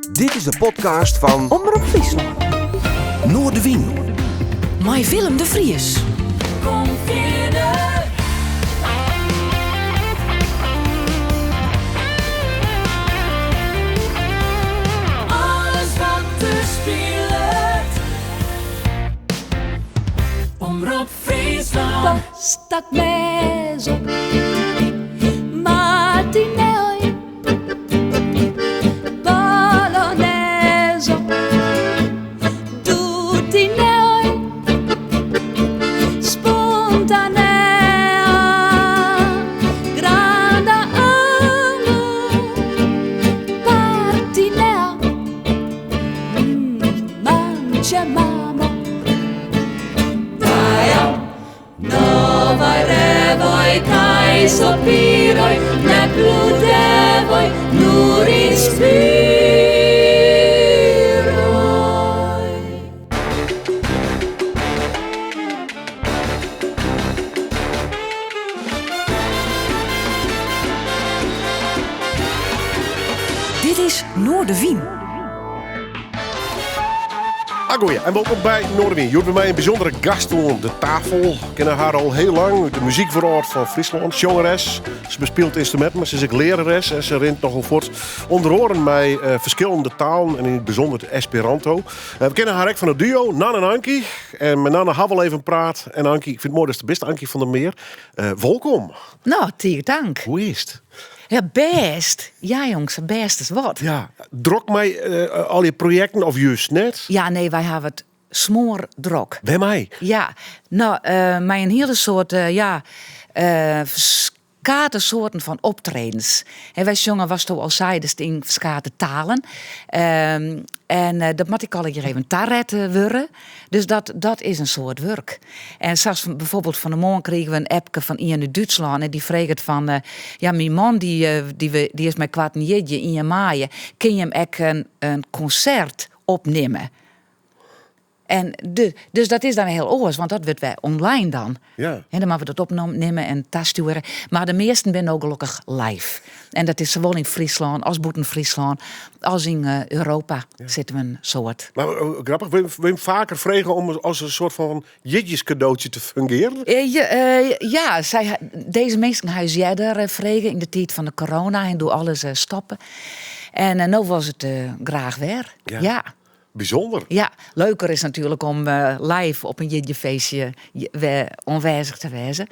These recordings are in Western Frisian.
Dit is de podcast fan Omrop Fryslân. Noardewyn. Mei Willem de Vries. Kom fierder. Alles wat der spilet. Omrop Fryslân. Stak mes op Martinelli Bolognese Dutinelli Spontanea Granda amo Partinea Manche mamo Novaj revoj kaj sopiroj, ne plu devoj, nur inspiroj. Dit is Noardewyn. Agoeie en wolkom by Noardewyn. Hjoed by my in bysûndere gast oan de tafel. Kenne har al hiel lang út de muzykwrâld fan Fryslân. Sjongeres, se bespilet ynstruminten, mar se is ek learares en se rint nochal fuort. Under oaren mei eh, ferskillende talen en yn it bysûnder it Esperanto. Eh, we kenne har ek fan it duo Nanne en Ankie. En mei Nanne ha we al even praat. En Ankie, ik fyn it moai datst der bist, Ankie van der Meer. Eh, wolkom. No, tige tank. Hoe is it? Ja, bêst. Ja, jong, sa bêst as wat. Ja, drok mei eh, al je projekten of just net? Ja, nee, wy hawwe it smoardrok. Wêrmei? Ja, no, eh, mei in hiele soad, eh, ja, eh, ferskate soarten fan optredens. En wy sjonge, watsto al seidest, yn ferskate talen. Ehm, en eh, dat moat ek allegear even taret wurde. Dus dat, dat is in soad wurk. En sa bijvoorbeeld fan 'e moarn krigen we in appke fan ien út Dútslân en dy freget fan, eh, ja, myn man dy, eh, dy, dy is mei koarten jierdei ien maaie, kin jim ek in, in konsert opnimme? En de, dus dat is dan hiel oars, want dat wurdt wer online dan. Ja. En dan moatte we dat opnimme en tastjoere. Mar de measten binne no gelokkich live. En dat is sawol yn Fryslân as bûten Fryslân, as yn eh, Europa sitte we in soad. Mar eh, grappich, wurdt jim faker frege om as in soart fan jierdeiscadeautje te fungearjen? Eh, ja, eh, ja, sy, dizze minsken ha ús earder eh, frege yn de tiid fan de corona en doe alles eh, stoppe. En eh, no was it eh, graach wer. Ja. Ja. Bysûnder. Ja, leuker is natuerlik om eh, live op in jierdeifeestje wer oanwêzich te wêzen.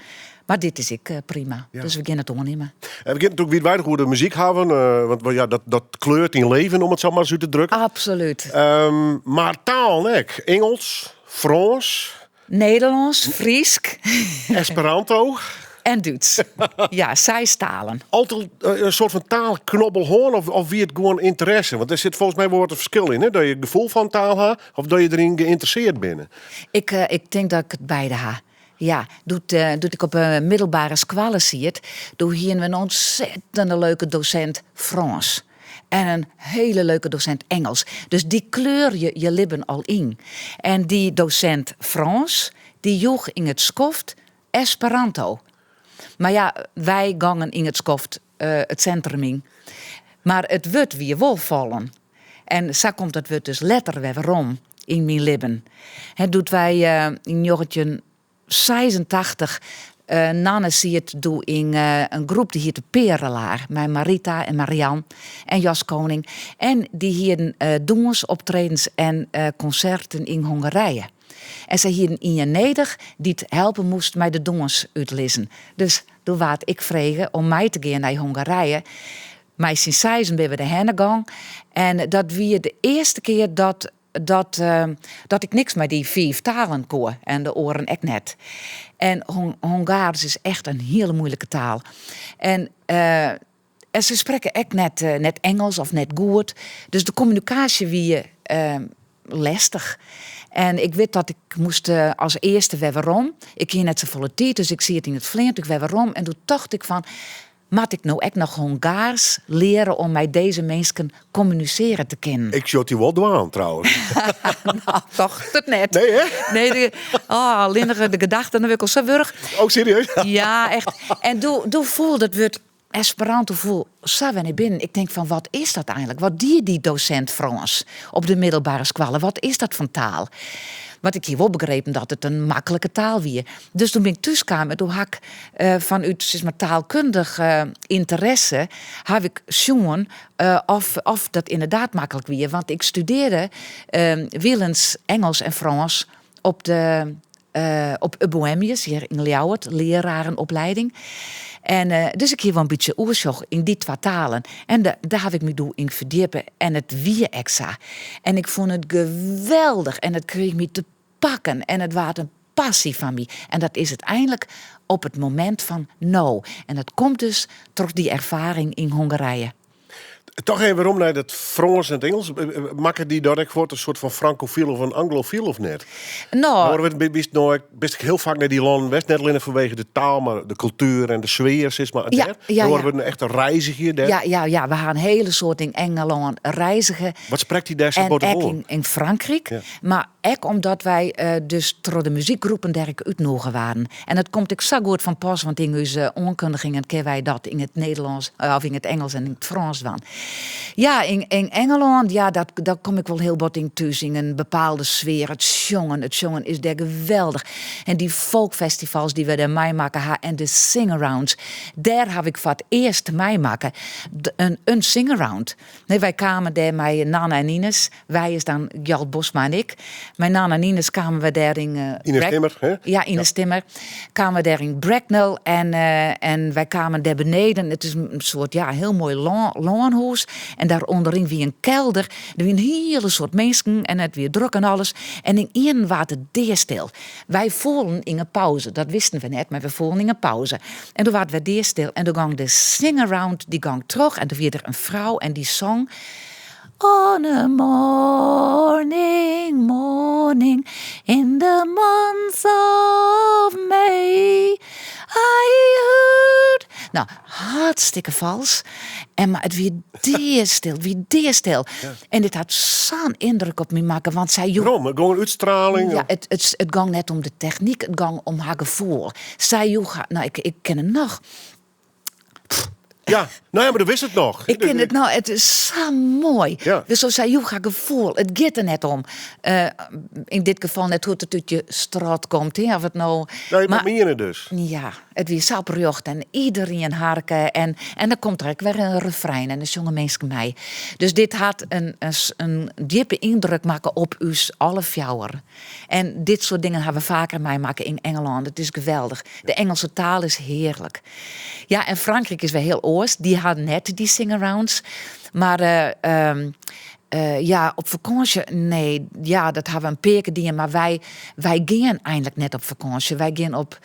Mar dit is ek eh, prima. Ja. Dus we gean it oannimme. En we gean it natuerlik wiidweidich oer de muzyk hawwen, eh, want ja, dat, dat kleurt dyn leven, om it sa mar ris út te drukken. Absolút. Mar talen ek. Ingelsk, Frânsk. Nederlânsk, Frysk. Esperanto. En Dútsk. Ja, seis talen. Altyd eh, in soart fan taalknobbel hân of, of wie it gewoan ynteresse? Want der sit folgens my wol wat in ferskil yn, hè? Dat je gefoel fan taal ha of dat je deryn geïnteresseerd binne. Ik, eh, ik tink dat ik it beide ha. Ja, doe't, eh, doe't ik op 'e middelbere skoalle siet, doe hiene we in ontzettende leuke dosint Frânsk. En in hiele leuke dosint Ingelsk. Dus dy kleurje je libben al yn. En dy dosint Frânsk, dy joech yn it skoft Esperanto. Mar ja, wy gongen yn it skoft eh, it sintrum yn. Mar it wurd wie wol fallen. En sa komt dat wurd dus letter wer werom yn myn libben. Hè, doe't wy eh, yn 1986 eh, Nanne siet doe yn eh, in groep dy hiette Perelaar mei Marita en Marian en Jos Koning. En dy hienen eh, dûnsoptredens en eh, konserten yn Hongarije. En sy hienen ien nedich dy't helpe moast mei de dûns útlizzen. Dus doe waard ik frege om mei te gean nei Hongarije. Mei syn seizen binne we derhinne gong. En dat wie de earste kear dat, dat, eh, dat ik niks mei dy fiif talen koe. En de oaren ek net. En Hongaars is echt in hiele muoilike taal. En, eh, en se sprekke ek net, eh, net Ingelsk of net goed. Dus de kommunikaasje wie eh, lestich. En ik wit dat ik moast eh, as earste wer werom. Ik hie net safolle tiid, dus ik siet yn it fleantúch wer werom. En doe tocht ik fan, moat ik no ek noch Hongaars leare om mei dizze minsken kommunisearje te kinnen? Ik sjoch dy wol dwaan, trouwens. No, tocht it net. Nee, hè? Nee, de, oh, allinnich de gedachte, dan wurd ik al sa wurch. Oh, serieus? Ja, echt. En doe, doe foel dat wurd. Esperanto foel sa wer net binnen. Ik tink fan wat is dat eigenlik? Wat die dy dosint Frâns op de middelbere skoalle? Wat is dat fan taal? Want ik hie wol begrepen dat it in maklike taal wie. Dus doe bin ik thús kaam en doe ha ik fanút sis mar taalkundich ynteresse haw ik sjoen of of dat ynderdaad maklik wie. Want ik studearre wilens Engels en Frâns op de op Bohemius hjir yn Ljouwert, leararenopleiding. En dus ik hie wol in bytsje oersjoch yn dy twa talen. En dêr haw ik my doe yn ferdjippe en it wie ek sa. En ik fûn it geweldich en it kriich my te pakken en it waard in passy fan my. En dat is it einlik op it momint fan no. En dat komt dus troch dy erfaring yn Hongarije. Toch even werom nei dat Frâns en it Ingelsk. Makke dy dat ek fuort in soart fan frankofyl of in anglofyl of net? No. Bist no bist ek hiel faak nei dy lannen west, net allinnich fanwege de taal, mar de kultuer en de sfear, sis mar. Ja, ja, ja. We echt in reiziger dêr. Ja, ja, ja, we ha in hiele soad yn Engelân reizige. Wat sprekt dy dêr sa bot En ek oan? yn Frankryk. Ja. Mar ek omdat wy dus troch de muzykgroepen dêr ek útnoege waarden. En dat komt ek sa goed fan pas, want yn ús oankundigingen kinne wy dat yn it Nederlânsk of yn it Ingelsk en yn it Frânsk dwaan. Ja, yn yn Engelân, ja, dat dêr kom ik wol hiel bot yn thús, yn in bepaalde sfear. It sjongen, it sjongen is dêr geweldich. En dy folkfestivals dy't we dêr meimakke ha en de sing-arounds, dêr haw ik foar it earst meimakke. In in sing-around. Nee, wy kamen dêr mei Nanne en Ines. Wy is dan Gjalt Bosma en ik. Mei Nanne en Ines kamen we dêr yn... Ines Timmer, hè? Ja, Ines Timmer. Kamen we dêr yn Bracknell en, en wy kamen dêr beneden. It is in soart, ja, hiel moai lânhûs. En dêr ûnderyn wie in kelder. Der wie in hiele soad minsken en it wie drok en alles. En ynienen waard it deastil. Wy foelen yn in pauze. Dat wisten we net, mar we foelen yn in pauze. En doe waard it wer deastil en doe gong de sing-around, dy gong troch. En doe wie der in frou en dy song... On a morning, morning in the month of May I heard. No, hartstikke falsk. En mar it wie deastil, it wie deastil. En dit hat sa'n yndruk op my makke, want sy joech. Wêrom? It gong om útstraling? Ja, it, it, it gong net om de technyk, it gong om har gefoel. Sy joech har, no, ik, ik kin it noch. Ja, no ja, mar do witst it noch. Ik kin it noch, it is sa moai. Ja. Dus so sy joech har gefoel, it giet der net om. Eh, yn dit gefal net hoe't it út je strot komt, hè, of it no. No, je miene dus. Ja, it wie sa oprjocht en iderien harke en, en dan komt der ek wer in refrein en dan sjonge minsken mei. Dus dit hat in, in, in djippe yndruk makke op ús alle fjouwer. En dit soart dingen ha we faker meimakke yn Engelân. It is geweldich. De Engelse taal is hearlik. Ja, en Frankryk is wer hiel oars. Dy ha net dy sing-arounds. Mar ja, op fakânsje, nee, ja, dat ha we in pear kear dien. Mar wy, wy gean eigenlik net op fakânsje. Wy gean op,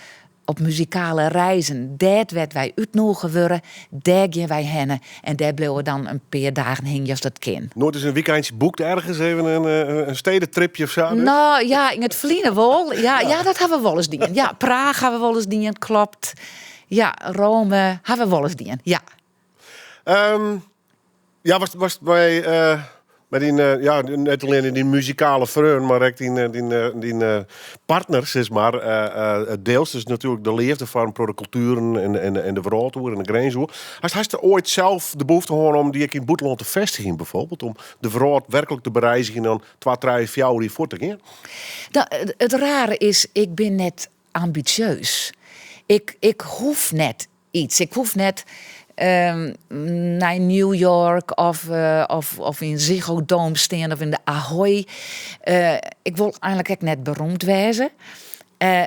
op muzikale reizen. Dêr't wêr't wy útnoege wurde, dêr gean wy hinne. En dêr bliuwe we dan in pear dagen hingje as dat kin. Noait ris in wykeintsje boekt ergens, even in stedetripje of sa? Dus? No ja, yn it ferline wol. Ja, ja. dat ha we wolris dien. Ja, Praag ha we wolris dien, klopt. Ja, Rome ha we wolris dien, ja. Ja, watst, watst by, by dyn, ja, net allinnich dyn muzikale freon, mar ek dyn, dyn, dyn partner, sis mar, deelst dus natuerlik de leafde foar in protte kultueren en, en, en de wrâld oer en de grins oer. Hast, hast oait sels de behoefte hân om dy ek yn it bûtenlân te fêstigjen, bijvoorbeeld? Om de wrâld werklik te bereizgjen en dan twa, trije, fjouwer jier fuort te gean? No, it rare is, ik bin net ambisjeus. Ik, ik hoef net iets. Ik hoef net nei New York of, of, of yn Ziggo Dome stean of yn de Ahoy. Ik wol eigenlik ek net beroemd wêze.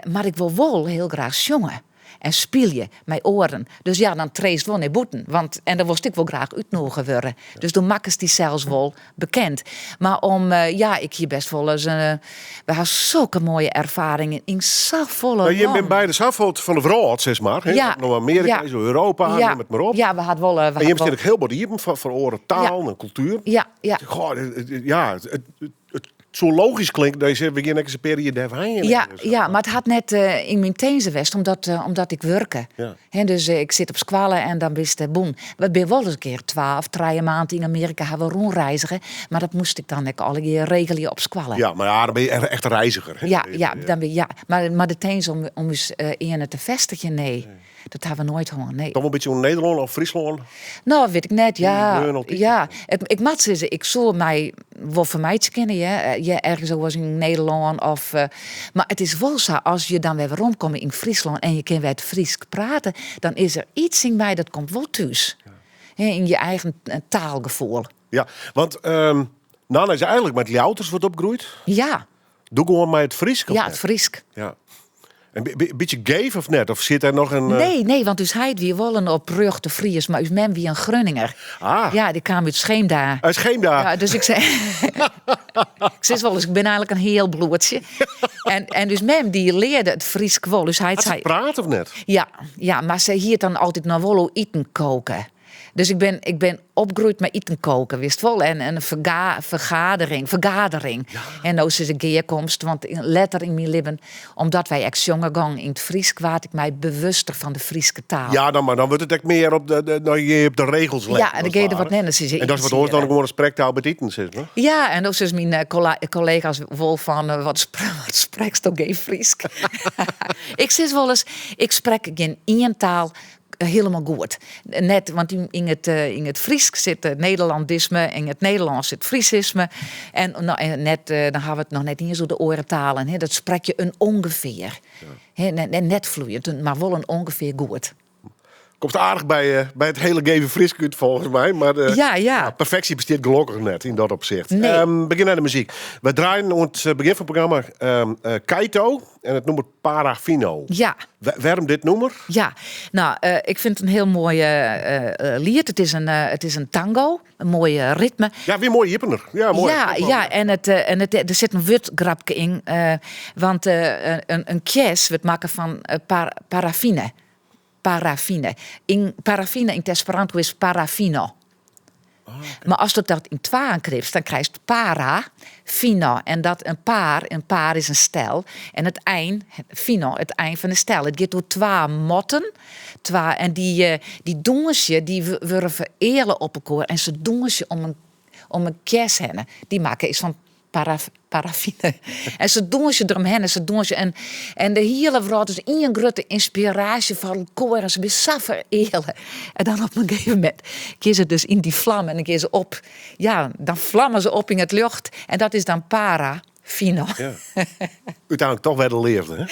Mar ik wol wol hiel graach sjonge en spylje mei oaren. Dus ja, dan treest wol nei bûten. Want, en dan wolst ek wol graach útnoege wurde. Dus do makkest dysels wol bekend. Mar om, ja, ik hie best wolris, we ha sokke moaie erfaringen yn safolle No, jim binne lannen. beide safolle fan de wrâld, sis mar. Hè? Ja. No Amearika Ja. is, Europa, Ja. nim it mar op. Ja, we hat wol, we En hat jim wol stean ek hiel bot iepen foar oare talen en kultuer. Ja, ja. Goh, ja, it soe logysk klinke dat je sizze, we gean ek ris in pear jier dêr wenjen. Ja, ergens. ja, mar it hat net yn myn tinzen west, omdat ik wurke. Ja. Hè, dus ik sit op skoalle en dan bist bûn. We binne wol ris in kear 2 of 3 maand yn Amearika ha we rûnreizige, mar dat moast ik dan ek allegear regelje op skoalle. Ja, mar ja, dan bin je echt in reiziger. Hè? Ja, ja, dan bin, ja. Mar de tins om ús earne te fêstigjen, nee. Dat ha we noait hân, nee. Toch wol in bytsje oan Nederlân of Fryslân? No, wit ik net, ja. Bleaun altyd. Ja, ik moat sizze, ik soe my wol fermeitsje kinne, ja, ja, ergens oars yn Nederlân of, mar it is wol sa, as je dan wer weromkomme yn Fryslân en je kinne wer it Frysk prate, dan is der iets yn my dat komt wol thús. Hè, yn je eigen taalgefoel. Ja, want Nanne is eigenlik mei it Ljouwerters wat opgroeid. Ja. Doe gewoan mei it Frysk, of Ja, net? it Frysk. Ja. En bytsje geef of net? Of sit der noch in, Nee, nee, want ús heit wie wol in oprjochte Fries, mar ús mem wie in Grunninger. Ah. Ja, dy kaam út Scheemda. Uit Scheemda? Ja, dus ik sei, ik sis wolris, ik bin eigenlik in healbloedsje. En ús mem dy learde it Frysk wol. Ús heit Hat se sei praat of net? Ja, ja, mar se hie it dan altyd noch wol oer iten koken. Dus ik bin opgroeid mei iten koken, witst wol. En in vergadering, vergadering. En no sis ik gearkomst, want letter yn myn libben, omdat wy ek sjonge gongen yn it Frysk, waard ik my bewuster fan de Fryske taal. Ja, dan, mar dan wurdt it ek mear op de, nou, je op de regels letten, Ja, en dan als gean je der het wat ware. net, dan sis je En dat is wat oars dan iten. gewoan in sprektaal by it iten, sis mar. Ja, en dan sis myn kollega's wol fan, wat sprekst do geef Frysk? Ik sis wolris, ik sprek gjin ien taal hielendal goed. Net, want yn it Frysk sit Nederlandisme, yn it Nederlânsk sit Frysisme. En, no, en net, dan ha we it noch net iens oer de oare talen. Hè. Dat sprek je in ûngefear. Hè, net floeiend, mar wol in ûngefear goed. Komst aardich by it hiele geve Frysk út, folgens my. Mar Ja, ja. perfeksje bestiet gelokkich net yn dat opsicht. Nee. Begjin nei de muzyk. We draaien oan it begjin fan it programma, Kaito en it nûmer Parafino. Wêrom dit nûmer? Ja, nou, ik fyn it in hiel moai liet. It is in tango, in moai ritme. Ja, wer moai iepener. Ja, moai. Ja, ja, en der sit in wurdgrapke yn. Want in kjers wurdt makke fan paraffine. Paraffine. Yn paraffine yn it Esperanto is parafino. Mar ast dat yn twaen knipst, dan krijst para, fino. En dat in paar, in paar is in stel. En it ein, fino, it ein fan de stel. It giet oer twa motten. Twa, en dy dûnsje, dy wurde fereale op elkoar. En se dûnsje om in kjers hinne. Dy makke is fan paraffine. En se dûnsje deromhinne, se dûnsje. En de hiele wrâld is ien grutte ynspiraasje foar elkoar. En se binne sa fereale. En dan op in gegeven momint gean se dus yn dy flam en dan gean se op. Ja, dan flamme se op yn it ljocht. En dat is dan parafino. Ja. Uteinlik toch wer de leafde, hè?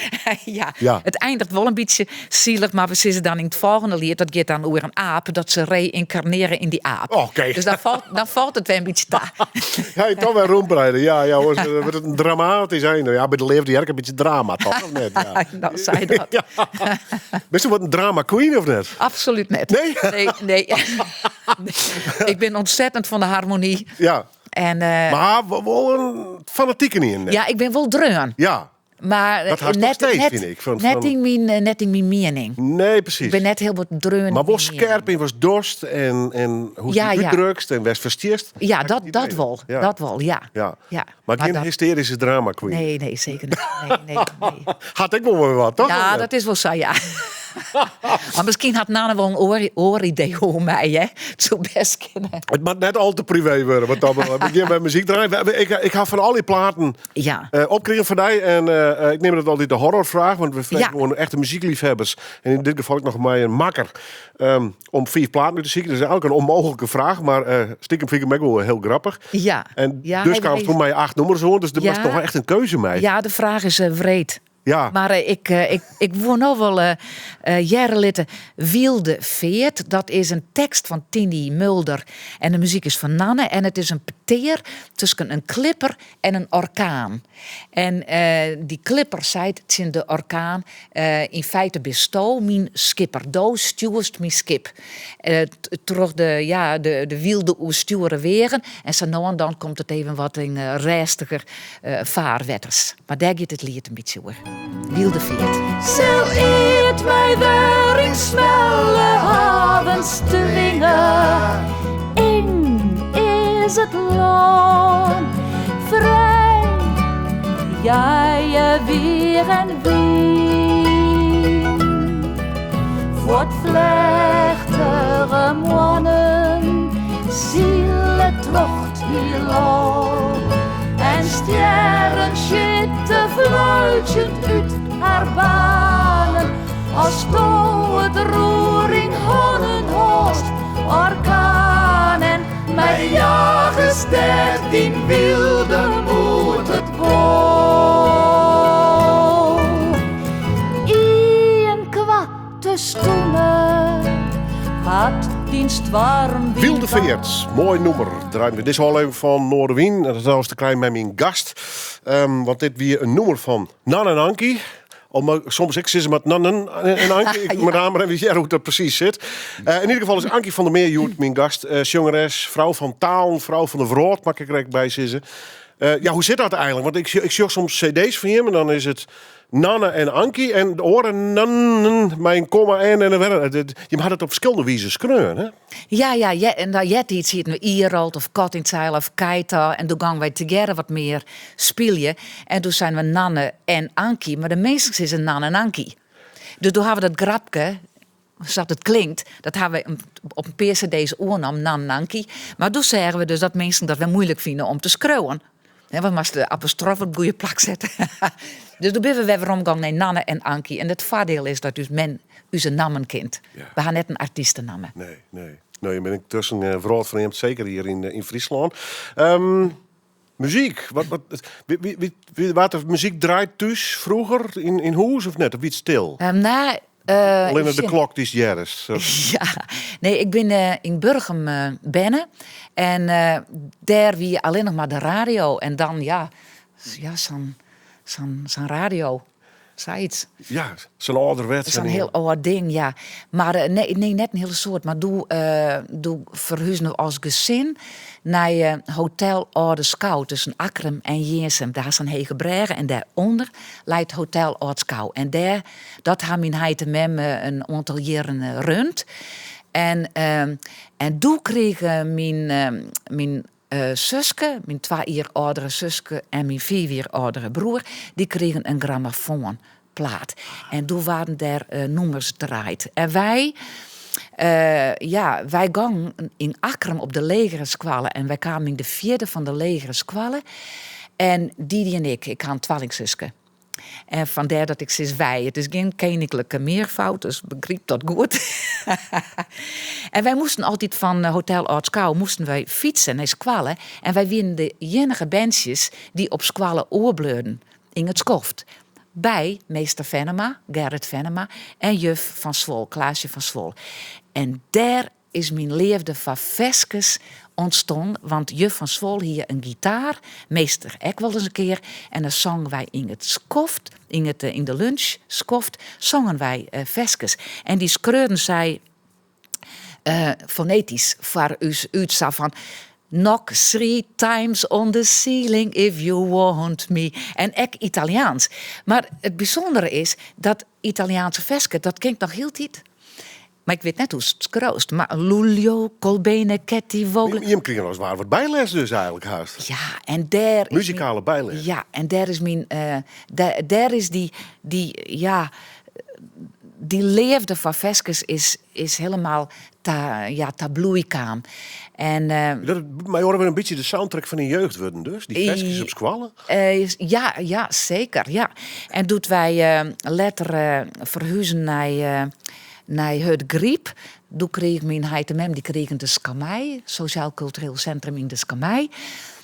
Ja. Ja. It einiget wol in bytsje sielich, mar we sizze dan yn it folgjende liet, dat giet dan oer in aap, dat se reïnkarnearje yn dy aap. Oké. Dus dan falt it wer in bytsje ta. Ja, je toch wer rûnbreide. Ja, ja, oars wurdt it in dramatysk einde. Ja, by de leafde heart ek in bytsje drama, toch? Of net? Ja. Nou, sei dat. Ja. Bist do wat in drama queen of net? Absolút net. Nee? Nee, nee. Nee. Ik bin ontzettend fan de harmony. Ja. En, mar wol in fanatike ien, net? Ja, ik bin wol dreaun. Ja. Mar Dat hast noch steeds, fyn ik, van net yn myn miening. Nee, precies. Ik bin net hiel bot dreaun Mar yn wol myn skerp miening. yn watst dochst en hoe'tst Ja, dy ja. útdrukst en wêr'tst foar stiest. Ja, Had ik dat idee. wol. Ja. Dat wol, ja. Ja. Ja. Mar Maar gjin dat hysterische drama queen. Nee, nee, seker net. Nee, nee, nee. Hat ek wol wer wat, toch? Ja, dat is wol sa, ja. Mar miskien hat Nanne wol in oar idee oer my, hè? It soe bêst kinne. It moat net al te privé wurde, wat dat betreft. We geane by muzyk draaien. Ik ha fan al dy platen opkrigen fan dy. En ik nim dat altyd de horrorfraach, want we freegje gewoan echte muzykleafhawwers. En yn dit gefal ek noch mei in makker. Om 5 platen út te sykjen. Dat is eigenlik in ûnmooglike fraach, mar stikem fyn ik him ek wol hiel grappich. En dus kaam it foar my 8 nûmers oan, dus der moast toch echt in keuze mei. Ja, de fraach is wreed. Mar ik woe no wol hearre litte Wylde Feart. Dat is in tekst fan Tiny Mulder en de muzyk is fan Nanne. En it is in petear tusken in klipper en in orkaan. En dy klipper seit tsjin de orkaan, yn feite bisto myn skipper, do stjoerst myn skip. Troch de wylde oerstjoere weagen. En sa no en dan komt it even wat yn rêstiger faarwetters. Mar dêr giet it liet in bytsje oer. Wylde Feart. Sil eat my wer yn smelle havens twinge. Ing is it lân frij, jeie wier en wyn. Fuort flechtige moannen, sile troch it hielal. En stjerren sjitte fluitsjend út har banen, as do it Ontroering hannen hâldst, orkanen mei jagers dêr't dyn wylde moed it wol. Ien koarte stûne hat dyn stoarmwyn. Wylde Feart, moai nûmer. Draaien we dizze ôflevering fan Noardewyn. En dat hat alles te krijen mei myn gast. Ehm, want dit wie in nûmer fan Nan en Ankie. Al soms ek sizze moat Nan en Ankie. Ik moat mar even hearre hoe't dat presys sit. Uh, yn ieder gefal is Ankie van der Meer hjoed myn gast. Uh, sjongeres, frou fan talen, frou fan de wrâld, mag ik er ek by sizze. Uh, ja, hoe sit dat eigentlik? Want ik, ik sjoch soms cd's fan jim en dan is it Nanne en Ankie en de oare Nannen mei in komma en en wer. Jim ha it op ferskillende wizen skreaun, hè? Ja, ja, ja, en dan eartiids hieten we Ierold of Kat yn 't Seil of Keita. En doe gongen wy tegearre wat mear spylje. En doe seinen we Nanne en Ankie, mar de minsken sizze Nan en Ankie. Dus doe ha we dat grapke, sa't it klinkt, dat ha we op in pear cd's oernommen, Nan en Ankie. Mar doe seagen we dus dat minsken dat wer moeilik fine om te skriuwen. Hè, want moatst de apostrof op it goede plak sette. dus doe binne we wer weromgongen nei Nanne en Ankie. En it foardiel is dat ús men ús nammen kent. Ja. We ha net in artystenamme. Nee, nee. No, je binne yntusken uh, wrâldferneamd, seker hjir yn, eh, yn Fryslân. Um, muzyk. Wat, wat, wie, wie, wie, waard der muzyk draaid thús froeger yn, yn hûs of net? Of wie it stil? Um, nou, uh, Allinne de klok dy'tst heardest. Ja, nee, ik bin uh, yn Burgum uh, berne. En uh, dêr wie allinnich mar de radio. En dan, ja, ja sa'n sa'n sa'n radio. Sayts. Ja, sa'n âlderwets. Sa'n hiel âld ding, ja. Mar uh, nee, nee, net in hiele soad. Mar doe, uh, doe ferhuzen we as gesin nei uh, Hotel Alde Skou tusken Akkrum en Jirnsum. Dêr hast in hege brêge en dêrûnder leit Hotel Alde Skou. En dêr, dat ha myn heit en mem in oantal jierren rund. En, en doe krige myn, myn suske, myn twa jier âldere suske en myn fiif jier âldere broer, dy krigen in grammofoanplaat. En doe waarden dêr nûmers draaid. En wy, ja, wy gongen yn Akkrum op de legere skoalle en wy kamen yn de fjirde fan de legere skoalle. En Didi en ik, ik ha in twallingsuske. En fandêr dat ik sis wy. It is gjin keninklike mearfout, dus begryp dat goed. en wy moasten altyd fan Hotel Ald Skou moasten wy fytse nei skoalle. En wy wienen de iennige berntsjes dy't op skoalle oerbleaunen yn it skoft. By meester Venema, Gerrit Venema en juf van Swol, Klaasje van Swol. En dêr is myn leafde foar ferskes ûntstien, want juf van Swol hie in gitaar, meester ek wolris in kear, en dan songen wy yn it skoft, yn it yn de lunch skoft, songen wy ferskes. En dy skreaunen sy fonetysk foar ús út, sa fan Knock three times on the ceiling if you want me. En ek Italiaans. Mar it bysûndere is dat Italiaanske ferske, dat ken ik noch hieltyd. Mar ik wit net hoe'tst it skriuwst. Mar Luglio, col bene che ti voglio. Jim krigen as waar wat byles dus eigentlik hast. Ja, en dêr is Muzikale byles. Ja, en dêr is myn, uh, dêr, dêr is dy, dy, ja, dy leafde foar ferskes is, is hielendal ta, ja, ta bloei kaam. En, uh, Dat mei oare wurden in bytsje de soundtrack fan dyn jeugd wurden dus, dy ferskes op skoalle? Uh, ja, ja, seker, ja. En doe't wy uh, letter uh, ferhuzen nei, uh, nei Hurdegaryp, doe krige myn heit en mem, dy krigen de Skamei, Sosjaal Kultureel Sintrum yn de Skamei.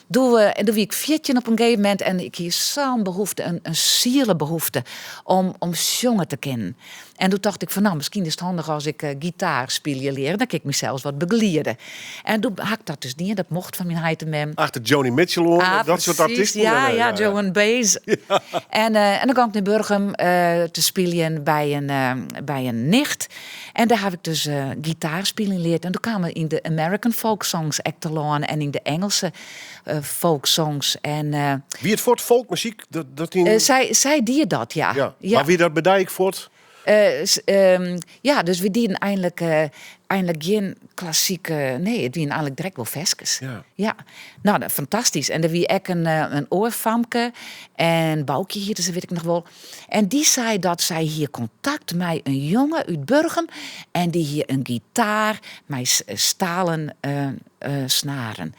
Doe, en doe wie ik 14 op in gegeven momint en ik hie sa'n behoefte, in, in sielebehoefte, om, om sjonge te kinnen. En doe tocht ik fan, no, miskien is it handich as ik uh, gitaar spylje lear, dan kin ik mysels wat begeliede. En doe ha ik dat dus dien, dat mocht fan myn heit en mem. Achter Joni Mitchell oan, Ah, dat soart presys. artysten. Ja, En, ja, Joan Baez. En, en dan gong ik nei Burgum te spyljen by in, by in nicht. En dêr ha ik dus uh, gitaarspyljen leard. En doe kamen we yn de American folk songs ek telâne en yn de Engelse folk songs. En, uh, Wie it fuort folkmuzyk? Dat, dat yn... sy, sy die dat, ja. ja. ja. Mar wie dat by dy ek fuort? Uh, ja, dus we dienen eindelijk, uh, eindelijk gjin klassike. Nee, it wienen eigentlik direkt wol ferskes. Ja. Ja. No, dat, fantastysk. En der wie ek in, in oar famke. En Boukje hiette se, wit ik noch wol. En dy sei dat sy hie kontakt mei in jonge út Burgum. En dy hie in gitaar mei stalen snaren.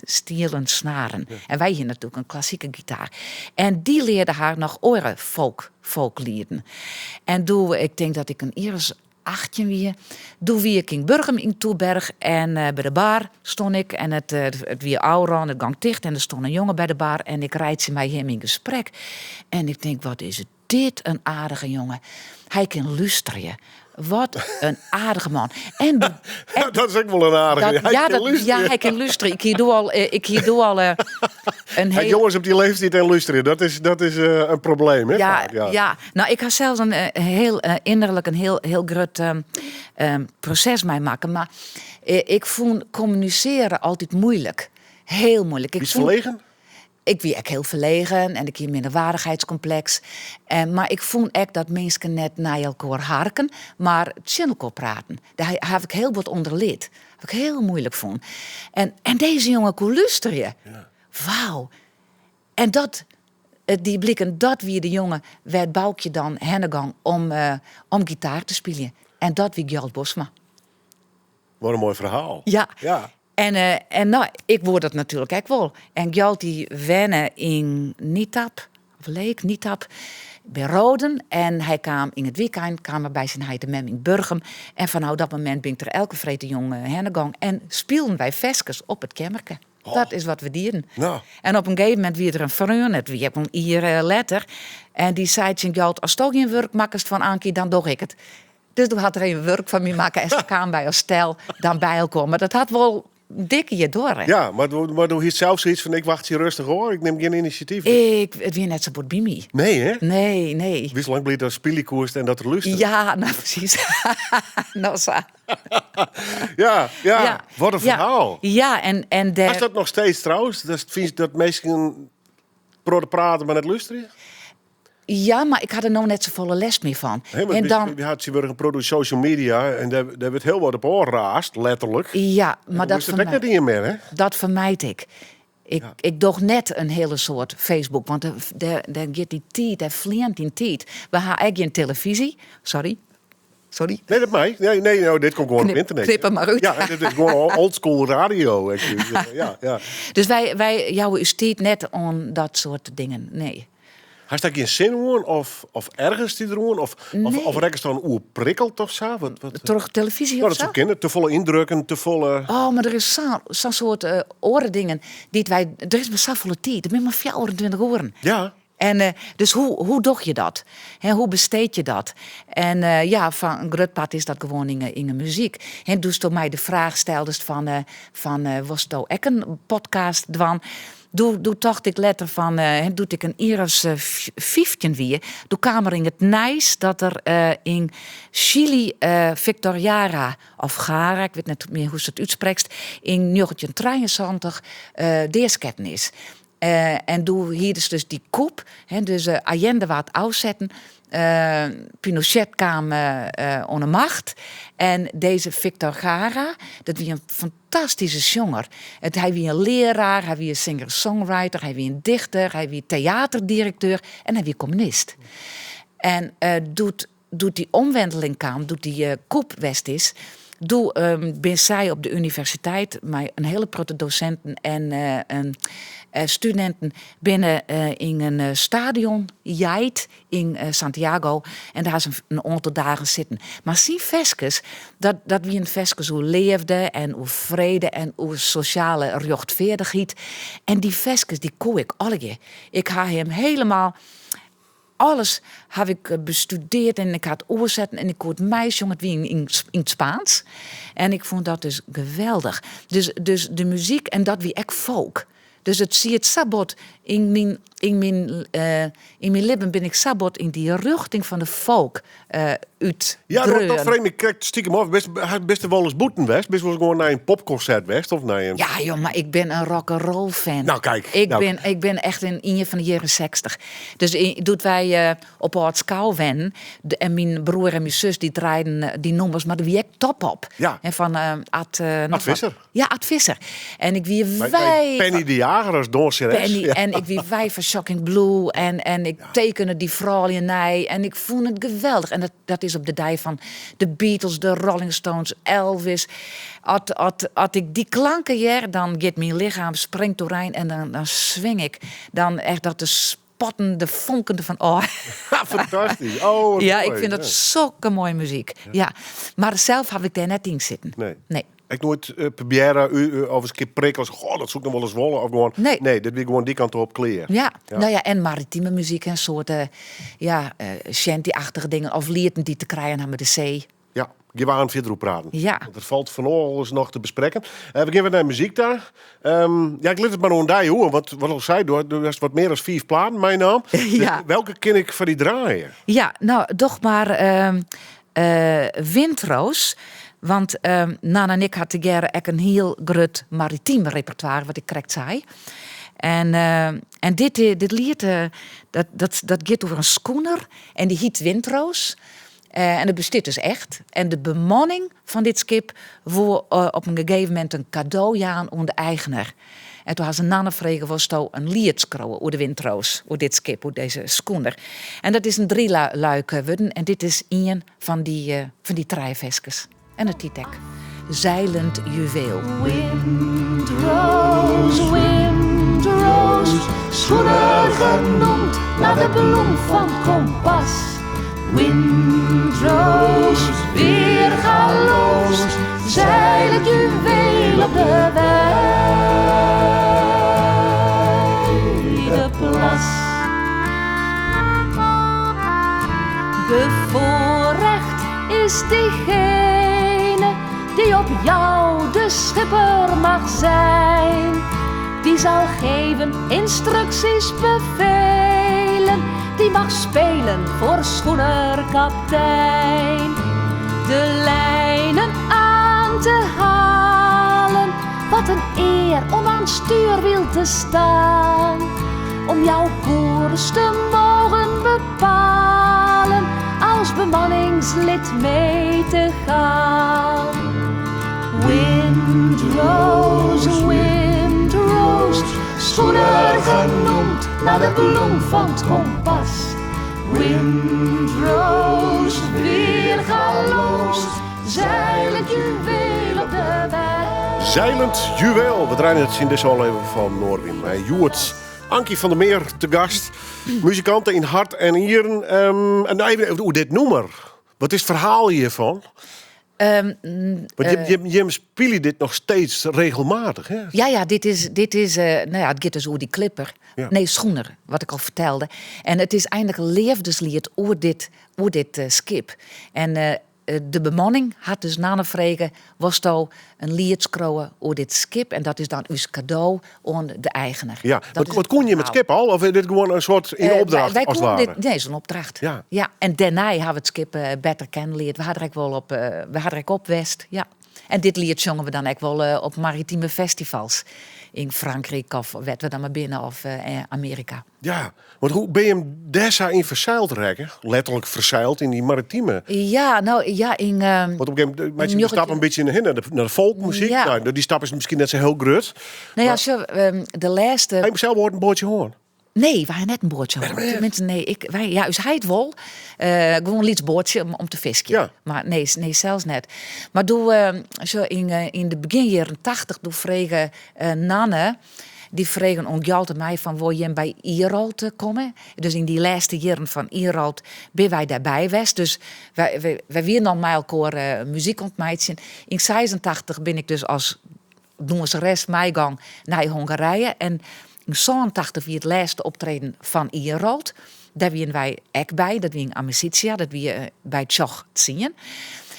Stielen snaren. En wy hiene natuerlik in klassike gitaar. En dy learde har noch oare folk, folklieten. En doe, ik tink dat ik in jier as 18 wie. Doe wie ik yn Burgum yn Toeberg en by de bar stond ik en it wie ôfrûn, it gong ticht en der stond in jonge by de bar en ik reitsje mei him yn gesprek. En ik tink, wat is dit in aardige jonge. Hy kin lústerje. Wat in aardige man. En, en dat is ek wol in aardige. Dat, ja, dat, ja, hy kin lústerje. Ik hie doe al, ik hie doe al in hele... Jonges op dy leeftiid en lústerje, dat is in probleem. Hè, ja, vaak, ja. ja, nou ik ha sels in hiel ynnerlik in hiel, hiel grut proses meimakke. Mar ik fûn kommunisearje altyd muoilik. Hiel muoilik. Ik Wiest fûn ferlegen? Ik wie ek hiel ferlegen en ik hie minderwaardichheidskompleks. En, mar ik fûn ek dat minsken net nei elkoar harken, mar tsjin elkoar praten. Dêr haw ik hiel wat ûnder lit. Haw ik hiel muoilik fûn. En, en dizze jonge koe lústerje. Ja. Wauw. En dat, it die bliken, dat wie de jonge wêr't Boukje dan hinne gong om, om gitaar te spyljen. En dat wie Gjalt Bosma. Wat in moai ferhaal. Ja. Ja. En, en no, ik woe dat natuerlik ek wol. En Gjalt dy wenne yn Nietap, of Leek, Nietap, by Roden. En hy kaam yn it wykein kaam er by syn heit en mem yn Burgum. En fanôf dat momint bin ik der elke freedtejûn hinne gong. En spilen wy ferskes op it keammerke. Oh. Dat is wat we dienen. Nou. En op in gegeven momint wie der in freon, dat wie ek wol in jier letter. En dy sei tsjin Gjalt, asto gjin wurk makkest fan Ankie, dan doch ik it. Dus doe hat er even wurk fan my makke en se kamen wy as stel dan by elkoar. Mar dat hat wol dik jier duorre. Ja, mar mar do hiest sels sayts fan ik wachtsje rêstich ôf, ik nim gjin inisjatyf. Ik, it wie net sa bot by my. Nee, hè? Nee, nee. Wiest lang bliid datst spylje koest en dat er lústere. Ja, no presys. No sa. Ja, ja, wat in ferhaal. Ja, en dêr... Hast dat noch steeds trouwens? Dat fynst dat minsken protte prate mar net lústerje? Ja, mar ik ha der no net safolle lêst mear fan. Hè, want En dan, we ha tsjintwurdich in protte social media en dêr, dêr wurdt hiel wat op ôfraasd, letterlik. ja, mar dat, is it ek net ien mear, hè? dat fermijd ik. Ik, ik doch net in hiele soad Facebook, want dêr, dêr giet dy tiid, dêr fleant dyn tiid. We ha ek gjin telefyzje. Sorry. Sorry. Nee, dat mei. Nee, nee, no, dit komt gewoan op Knip- ynternet. knip him mar út. Ja, dit is gewoan old school radio. Ja, ja. Dus wy, wy jouwe ús tiid net oan dat soart dingen. Nee. Hast dêr gjin sin oan of, of ergerst dy deroan? Of, of, Nee. of rekkest dan oerprikkeld of sa? Wat, wat, Troch telefyzje Nou, of dat sa? soe kinne. Te folle yndrukken, te folle... Oh, mar der is sa'n soart oare dingen dy't wy. Der is mar safolle tiid. Der binne mar 24 oeren. Ja. En dus hoe, hoe doch je dat? Hè, hoe besteed je dat? En ja, fan in grut part is dat gewoan yn 'e muzyk. Hè, doe'tsto my de fraach steldest fan, fan wolsto ek in podcast dwaan? Doe, doe tocht ik letter fan, doe't ik in jier as 15 wie, doe kaam der yn it nijs dat der yn Chili Victor Jara, of Jara, ik wit net mear hoe'tst it útsprekst, yn 1973 deasketten is. En doe hierdest dus dy kûp, hè, dus Allende waard ôfsetten, Pinochet kaam oan 'e macht en dizze Victor Jara, dat wie in fantastyske sjonger. It, hy wie in learaar, hy wie in singer-songwriter, hy wie in dichter, hy wie teaterdirekteur en hy wie kommunist. En doe't, doe't dy omwenteling kaam, doe't dy kûp west is, doe bin sy op de universiteit mei in hiele protte dosinten en studinten binne yn in stadion jeid yn Santiago en dêr ha se in oantal dagen sitten. Mar syn ferskes, dat, dat wienen ferskes oer leafde en oer frede en oer sosjale rjochtfeardichheid. En dy ferskes dy koe ik allegear. Ik ha him helemaal alles haw ik bestudearre en ik ha it oersetten en ik koe it meisjonge. It wie yn it Spaansk. En ik fûn dat dus geweldich. Dus, dus de muzyk, en dat wie ek folk. Dus it siet sa bot yn myn, yn myn, yn myn libben bin ik sa bot yn dy rjochting fan de folk út Ja, dat dreaun. frege my krekt stikem ôf. Bist, bist der wolris bûten west? Bist wolris gewoan nei in popkonsert west? Of nei in... Ja, joh, mar ik bin in rock'n'roll fan. No, kijk. Ik, Nou. bin, ik bin echt in ien fan de jierren 60. Dus doe't wy op Âld Skou wennen, en myn broer en myn sus dy draaiden dy nûmers, mar der wie ek TopPop. Ja. En fan Ad, Ad noch wat. Visser. Ja, Ad Visser. En ik wie Mei wij Penny de Jager as dânseres. Penny, Ja. en ik wie wij fan Shocking Blue. En ik tekene dy froulju nei. En ik fûn it geweldich. En dat is op de dei fan de Beatles, de Rolling Stones, Elvis. As ik dy klanken hear, dan giet myn lichem springt oerein en dan, dan swing ik. Dan echt dat de spatten de fonken derfan ôf. Fantastysk. Oh, wat Ja, ik moai. fyn dat sokke moaie muzyk. Ja. Mar sels haw ik dêr net yn sitten. Nee. Nee. Ek noait eh, probearre of ris in kear prikkels. Goh, dat soe ik noch wolris wolle. Of gewoan, Nee. nee, dit wie gewoan dy kant op klear. Ja. Nou ja, en maritime muzyk en soarten ja, shanty-achtige dingen of lieten dy't te krijen ha mei de see. Ja, gean we aanst fierder oer praten. Ja. Want der falt fan alles noch te besprekken. Eh, we gean wer nei muzyk ta. Ja, ik lit it mar oan dy oer, want wat al sei, do hast wat mear as fiif platen meinaam. Ja. Dus welke kin ik foar dy draaie? Ja, no, doch mar Windroos. Want Nanne en ik ha tegearre ek in hiel grut maritym repertoire, wat ik krekt sei. En, en dit, dit liet, dat, dat, dat giet oer in skoener en dy hyt Windroos. En dat bestiet dus echt. En de bemanning fan dit skip woe op in gegeven momint in kado jaan oan de eigener. En doe ha se Nanne frege, wolsto in liet skriuwe oer de Windroos, oer dit skip, oer dizze skoener. En dat is in drieluik wurden en dit is ien fan dy, fan dy trije ferskes. En it hyt ek Zeilend Juweel. Windroos, windroos, schoener genoemd naar de bloem fan 't kompas. Windroos, weergaloos, zeilend juweel op de wijde plas. Bevoorrecht is diegene die op jou de schipper mag zijn. Die zal geven instructies, bevelen. Die mag spelen voor schoenerkaptein. De lijnen aan te halen. Wat een eer om aan het stuurwiel te staan. Om jouw koers te mogen bepalen. Als bemanningslid mee te gaan. Windroos, windroos, schoener genoemd naar de bloem van het kompas. Windroos, weergaloos, zeilend juweel op de wei. Zeilend Juweel. We draaien it yn dizze ôflevering fan Noardewyn. Mei hjoed Ankie van der Meer te gast. Muzikante yn hart en nieren. En even oer dit nûmer. Wat is it ferhaal hjirfan? Want jim spylje dit noch steeds regelmatich, hè? Ja, dit is, no ja, it giet dus oer dy klipper. Nee, schoener, wat ik al fertelde. En it is eigentlik in leafdesliet oer dit skip. En de bemanning hat dus Nanne frege, wolsto in liet skriuwe oer dit skip? En dat is dan ús kado oan de eigener. Ja, Dat is wat it koene jim it ferhaal. skip al? Of is dit gewoan in soart yn opdracht Wij as koene ware? dit, nee, zo'n opdracht. Ja, en dêrnei ha we it skip better kennen leard. We ha der ek wol op, we ha der ek op west. Ja. En dit liet sjonge we dan ek wol op maritime festivals. Yn Frankryk of wêr't we dan mar binne of Amearika. Ja, want hoe binne jim dêr sa yn ferseild rekke? Letterlik ferseild yn dy maritime. Ja, no ja, yn Want op in gegeven momint meitsje je de stap in bytsje nei de folkmuzyk. No, dy stap is miskien net sa hiel grut. No ja, zo, de lêste. Ha jim sels oait in boatsje hân? Nee, wy ha net in boatsje hân. Teminsten, nee, wij, ja, ús heit wol. Gewoan in lyts boatsje om te fiskjen. Mar nee, nee, sels net. Mar doe, sa yn de begjin jierren 80, doe frege Nanne, dy fregen oan Gjalt en my fan wol jim by Irolt komme? Dus yn dy lêste jierren fan Irolt binne wy dêrby west. Dus wy wiene al mei elkoar muzyk oan it meitsjen. Yn 86 bin ik dus as dûnseres meigongen nei Hongarije. En yn 87 wie it lêste optreden fan Irolt. Dêr wiene wy ek by. Dat wie yn Amicitia, dat wie by Tsjoch 10.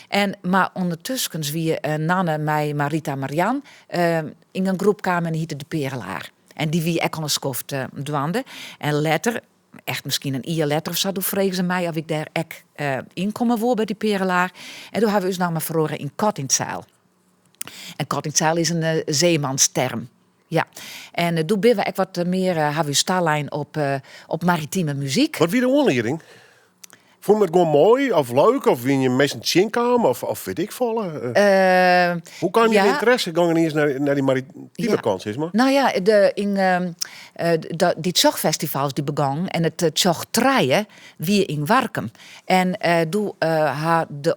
En, mar ûndertusken wie Nanne mei Marita Marian yn in groep kaam en dy hiette De Perelaar. En dy wie ek al in skoft dwaande. En letter, echt miskien in jier letter of sa, doe fregen se my oft ik dêr ek yn komme woe by dy Perelaar. En doe ha we ús namme feroare yn Kat yn 't Zeil. En Kat yn 't Zeil is in zeemansterm. Ja, en doe binne we ek wat mear, ha we ús talein op maritime muzyk. Wat wie de oanlieding? Fûn it gewoan moai of leuk? Of wiene jim minsken tsjinkaam? Of wit ik folle? Hoe kaam je ynteresse gongen earst nei dy maritime kant, sis mar? No ja, dy Tsjochfestivals dy begongen en it Tsjoch Trije wie yn Warkum. En doe ha de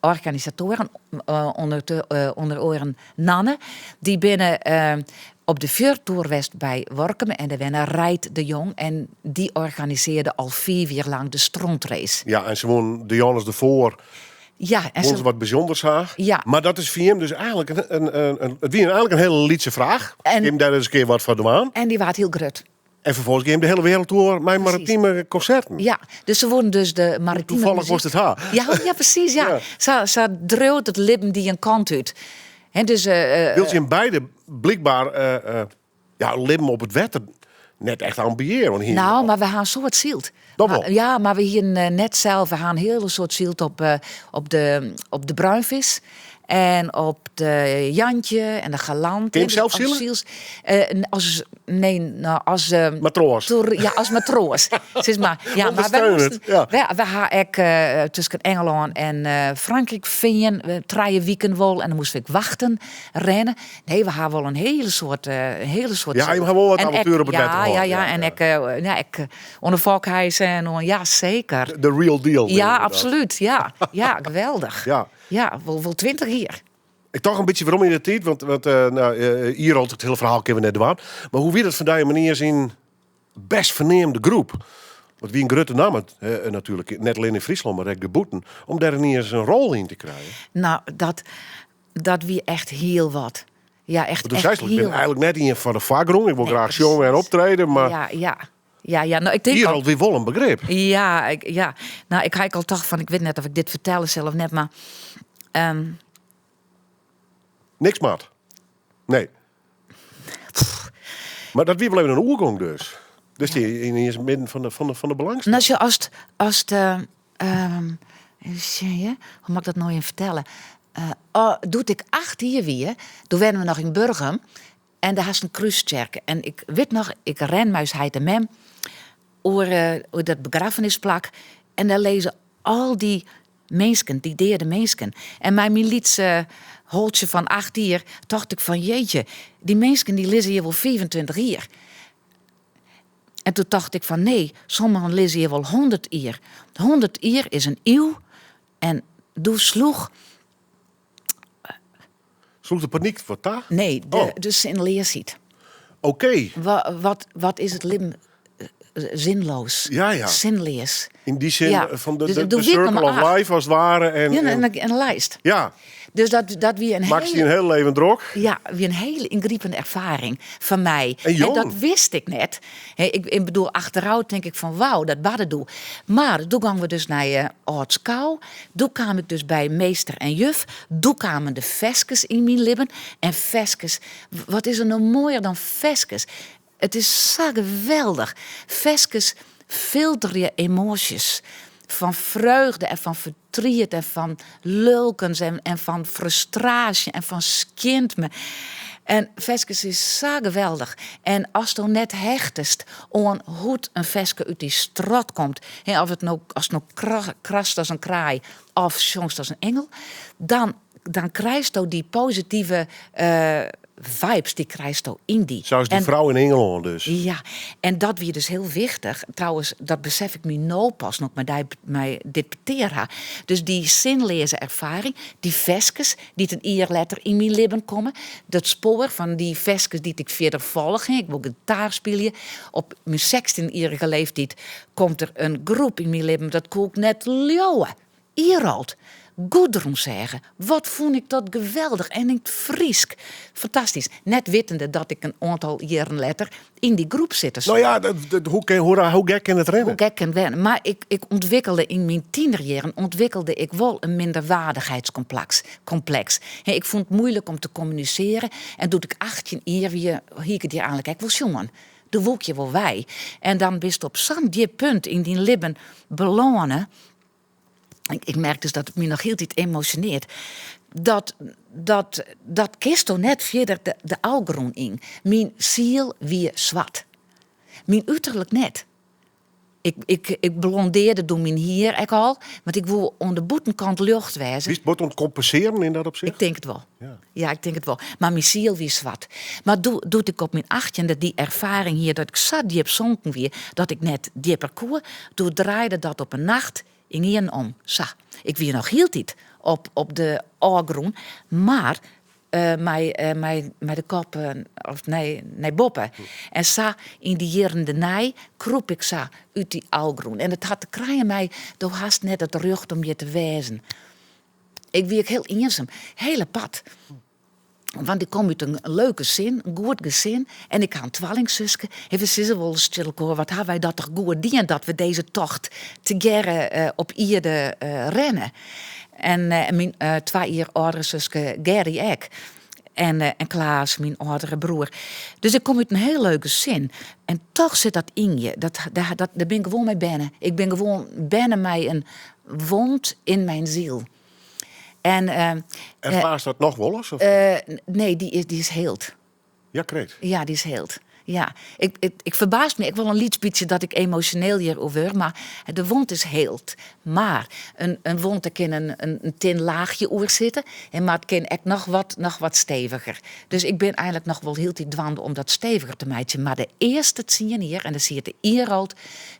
organisatoaren, ûnder oaren Nanne, dy binne op de Fjordtoer west by Workum en dêr wenne Reit de Jong en dy organisearde al fiif jier lang de strontrace. Ja, en se woenen de Johannes de Voor Ja, en ze wat bysûnders ha. Ja. Mar dat is foar jim dus eigentlik in, it wie eigentlik in hiele lytse fraach. En Jim dêr ris in kear wat foar dwaan. En dy waard hiel grut. En ferfolgens gean jim de hiele wereld oer mei maritime konserten. Ja, dus se woenen dus de maritime Toevallig muzyk was it har. Ja, ja, presys, ja. Ja. Sa driuwt it libben dy in kant út. Hè, dus, Wylst jim beide blykber ja, libben op it wetter net echt ambiearje. Want hier Nou, mar we ha in soad syld. Dat wol. Maar, ja, mar we hienen net sels, we ha in hiele soad syld op de bruinvis. En op de Jantje en de Galant. Kin je hem sels Als sile? siels, als, nee, nou, als, Matroas. ja, als matroas. Sis mar. Ja, mar wy Ondersteunend, moasten, ja. we ha ek tusken Engelân en Frankryk fearn, trije wiken wol. En dan moasten we ek wachten rinne. Nee, we ha wol in hiele soad, in hiele soad Ja, je ha wol wat En ek avontuer op it ja, wetter hân. ja, ja, Ja, en ja. ek, ja, ek oan de Fokhuis en oan, ja, seker. De real deal, Ja, neame we dat. absolút. Ja, ja, geweldich. Ja. Ja, wol 20 jier. Ik tocht in bytsje werom yn de tiid, want nou, hjir al it hiele ferhaal kinne we net dwaan. Mar hoe wie dat foar dy menear syn bêst ferneamde groep? Want wie in grutte namme, natuerlik, net allinne yn Fryslân, mar ek dêrbûten, om dêr iens in rol yn te krijen. Nou, dat wie echt hiel wat. Ja, echt, Want do echt seist, ik bin hiel wat. eigentlik net ien foar de foargrûn. Ik wol Nee, graach sjonge en presys. optrede, mar Ja, ja. Ja, ja, nou, ik tink hjir al al wie wol in begrip. Ja, ik, ja. Nou, ik ha ek al tocht fan, ik wit net of ik dit fertelle sil of net, mar, Niks moat. Nee. Mar dat wie wol even in oergong dus. Dus dy yn it midden fan de belangstelling. Nou, sjoch, as 't, as 't, even sjen, ja. Hoe moat ik dat nou even fertelle? Oh, doe't ik 8 jier wie, doe wennen we noch yn Burgum. En dêr hast in krústsjerke. En ik wit noch, ik ren mei ús heit en mem oer dat begraffenisplak. En dêr lizze al dy minsken, dy deade minsken. En mei myn lytse holtsje fan 8 jier tocht ik fan jeetje, dy minsken dy lizze hjir wol 25 jier. En toen tocht ik fan nee, sommigen lizze hjir wol 100 jier. 100 jier is in iuw. En doe sloech Sloech de panyk wat ta? Nee, Oh. de sinleasheid. Oké. Wat is it libben zinloos? Ja, ja. Sinleas. Yn dy sin Ja. fan Dus de doe wie ik circle noch mar of acht. life as it ware. En, Ja, en en lijst. Ja. Dus dat wie in Makkest dy hiele in hiel leven drok? Ja, wie in hiele yngripende erfaring foar my. En jong. En dat wist ik net. Hè, ik bedoel, achterôf tink ik fan wauw, dat barde doe. Mar doe gongen we dus nei Aldskou. Doe kaam ik dus by meester en juf. Doe kamen de ferskes yn myn libben. En ferskes, wat is der no moaier dan ferskes? It is sa geweldich. Ferskes filterje emoasjes. Fan freugde en fan fertriet en fan lulkens en fan frustraasje en fan skjintme. En ferskes is sa geweldich. En asto net hechtest oan hoe't in ferske út dy strot komt, hè, of it no, as it no krast as in kraai of sjongst as in ingel, dan krijsto dy positive vibes, dy krijsto yn dy. Sa as dy frou yn Ingelân dus. Ja, en dat wie dus hiel wichtich. Trouwens, dat besef ik my no pas, no't ik mei dit petear ha. Dus dy sinleaze erfaring, dy ferskes dy't in jier letter yn myn libben komme, dat spoar fan dy ferskes dy't ik fierder folge, ik wol gitaar spylje. Op myn 16-jierrige leeftiid komt der in groep yn myn libben, dat koe ik net leauwe. Irolt, Goedroensêge, wat fûn ik dat geweldich en yn it Frysk. Fantastysk. Net wittende dat ik in oantal jierren letter yn dy groep sitte soe. Nou ja, hoe gek kin it rinne? Hoe gek kin it rinne. Mar ik ûntwikkelde yn myn tienerjierren ûntwikkelde ik wol in minderwaardichheidskompleks. Kompleks. Hè, ik fûn it muoilik om te kommunisearjen en doe't ik 18 jier wie, hie ik it hjir eigentlik ek wol sjoen. Doe woe ik hjir wol wei. En dan bist op sa'n djip punt yn dyn libben belâne. Ik merk dus dat it my noch hieltyd emosjonearret. Dat kinsto net fierder de ôfgrûn yn. Myn siel wie swart. Myn uterlik net. Ik blondearde doe myn hier ek al, want ik woe oan de bûtenkant ljocht wêze. Wist bot oan it kompensearjen yn dat opsicht? Ik tink it wol. Ja. Ja, ik tink it wol. Mar myn siel wie swart. Mar doe't ik op myn achttjinde dy erfaring hie dat ik sa djip sonken wie dat ik net djipper koe, doe draaide dat op in nacht ynienen om. Sa. Ik wie noch hieltyd op de ôfgrûn, mar. Mei, mei, mei de kop of nei, nei boppe. En sa yn dy jierren dêrnei kroep ik sa út dy ôfgrûn. En it hat te krijen mei, do hast net it rjocht om hjir te wêzen. Ik wie ek hiel iensum, hiel apart. Want ik kom út in leuk gesin, in goed gesin. En ik ha in twallingsuske. En we sizze wolris tsjin elkoar, wat ha wy dat toch goed dien dat we dizze tocht tegearre op ierde renne. En myn twa jier âldere suske Gerry ek. En, en Klaas, myn âldere broer. Dus ik kom út in hiel leuk gesin. En toch sit dat yn je. Dat, dat, dat, dêr bin ik gewoan mei berne. Ik bin gewoan berne mei in wond yn myn siel. En, Erfaarst dat noch wolris? Of? Nee, dy is heeld. Ja, krekt. Ja, dy is heeld. Ja, ik, ik ferbaas my ek wol in lyts bytsje dat ik emosjoneel hjiroer wurd, mar de wond is heeld. Mar in wond, dêr kin in tin laachje oer sitte, en mar it kin ek noch wat steviger. Dus ik bin eigenlik noch wol hieltyd dwaande om dat steviger te meitsjen. Mar de earste tsien jier, en dêr siet de Irolt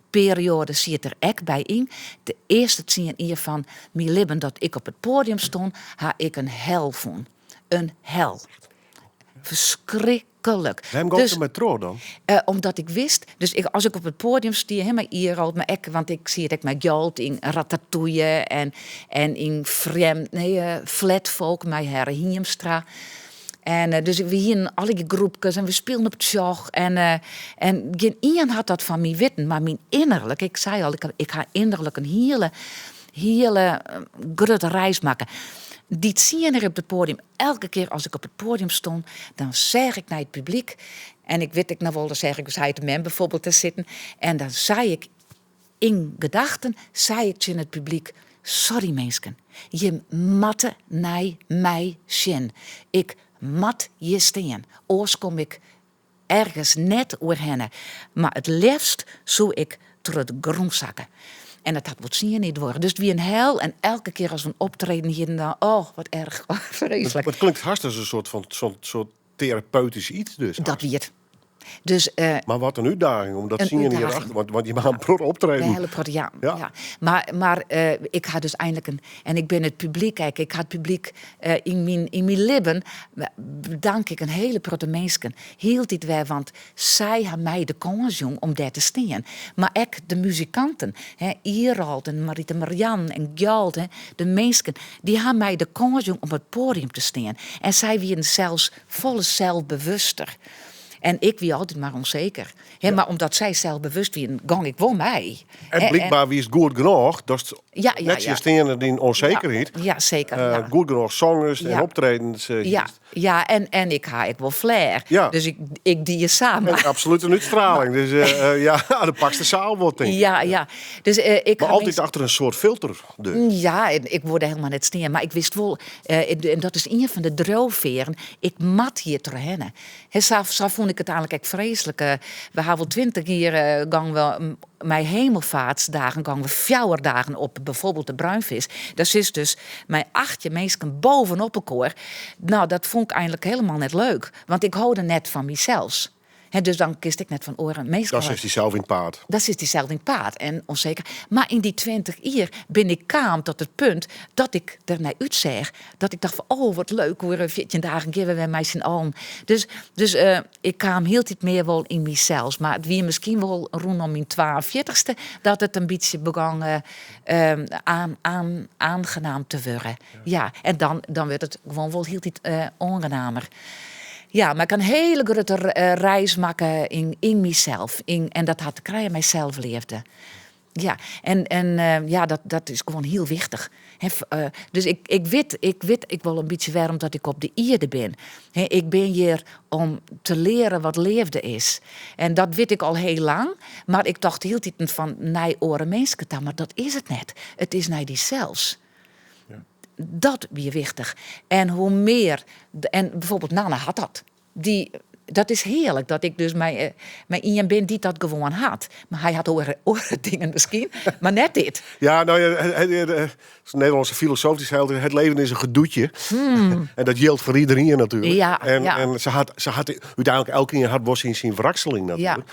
perioade siet der ek by yn, de earste tsien jier fan myn libben dat ik op it poadium stond, ha ik in hel fûn. In hel. Ferskriklik. Wêrom gongen se mei troch dan? Uh, omdat ik wist, dus ik, as ik op it poadium stie, hè, mei Irolt, mar ek, want ik siet ek mei Gjalt yn Ratatouille en yn frjemd, nee, Flatfolk mei Herre Hiemstra. En dus we hienen allegear groepkes en we spilen op it Tsjoch. En, en gjin ien hat dat fan my witten, mar myn innerlik, ik sei al, ik ha innerlik in hiele, hiele grutte reis makke. Dy tsien jier op it poadium, elke kear as ik op it poadium stond, dan seach ik nei it publyk. En ik wit ek noch wol, dan seach ik ús heit en mem bijvoorbeeld te sitten. En dan sei ik yn gedachten, sei ik tsjin it publyk, sorry minsken, jim moatte nei my sjen. Ik moat hjir stean, oars kom ik ergens net oerhinne. Mar it leafst soe ik troch de grûn sakke. En dat hat wol tsien jier duorre. Dus it wie in hel en elke kear as we in optreden hienen, dan, oh, wat erch, freeslik. It klinkt hast as in soart fan soart terapeutysk yts dus. Dat wie it. Dus, Mar wat in útdaging om dat in tsien jier útdaging. achter, want je ha in protte optreden. In hiele protte, ja, Ja. ja. Mar ik ha dus einlik in, en ik bin it publyk ek, ik ha it publyk yn myn libben, bedank ik in hiele protte minsken. Hieltyd wer, want sy ha my de kâns jûn om dêr te stean. Mar ek de muzikanten, hè, Irolt en Marita Marian en Gjalt, hè, de minsken, dy ha my de kâns jûn om op it poadium te stean. En sy wienen sels folle selsbewuster. En ik wie altyd mar ûnseker. Hè, mar omdat sy selsbewust wienen, gong ik wol mei. En blykber wiest goed genôch, datst nettsjinsteande dyn ûnsekerheid, Ja, ja, seker, ja. goed genôch songest en optredens hiest. Ja, en ik ha ek wol flair. Dus ik die sa. En absoluut in útstraling. Dus ja, dan pakst de saal wol, tink ik. Ja, ja. Dus, ik Mar ha altyd minsken achter in soart filter dus. Ja, en ik woe dêr hielendal net stean. Mar ik wist wol, en dat is ien fan de driuwfearren, ik moat hjir trochhinne. Hè, sa fûn ik it eigenlik ek freeslik. We ha wol 20 jier gong we mei hemelvaartsdagen gong we 4 dagen op bijvoorbeeld de Bruinvis. Dêr sitst dus mei 18 minsken bovenop elkoar. Nou, dat fûn ik eigenlik hielendal net leuk, want ik hâlde net fan mysels. Hè, dus dan kinst ek net fan oare minsken Dan sitst dysels yn it paad. Dan sitst dysels yn it paad en ûnseker. Mar yn dy 20 jier bin ik kaam tot it punt dat ik der nei útseach. Dat ik tocht fan, oh wat leuk, oer 14 dagen gean we wer mei syn allen. Dus ik kaam hieltyd mear wol yn mysels. Mar it wie miskien wol rûnom myn 42ste dat it in bytsje begûn aangenaam te wurden. Ja, en dan wurdt it gewoan wol hieltyd oangenamer. Ja, mar ik ha in hiele grutte reis makke yn mysels. En dat hat te krijen mei selsleafde. Ja, en ja, dat is gewoan hiel wichtich. Hè, dus ik wit ek wol in bytsje wêrom dat ik op de ierde bin. Hè, ik bin hjir om te learen wat leafde is. En dat wit ik al hiel lang, mar ik tocht hieltyd fan nei oare minsken ta, mar dat is it net. It is nei dysels. Dat wie wichtich. En hoe mear, en bijvoorbeeld Nanne hat dat. Dy Dat is hearlik dat ik dus mei, mei ien bin dy't dat gewoan hat. Mar hy hat oare, oare dingen miskien, mar net dit. Ja, no ja, de Nederlânske filosoof dy sei altyd, het leven is een gedoetje. En dat jildt foar iderien natuerlik. Ja, en, ja. en se hat, se hat úteinlik elkenien hat wol syn, syn wrakseling natuerlik.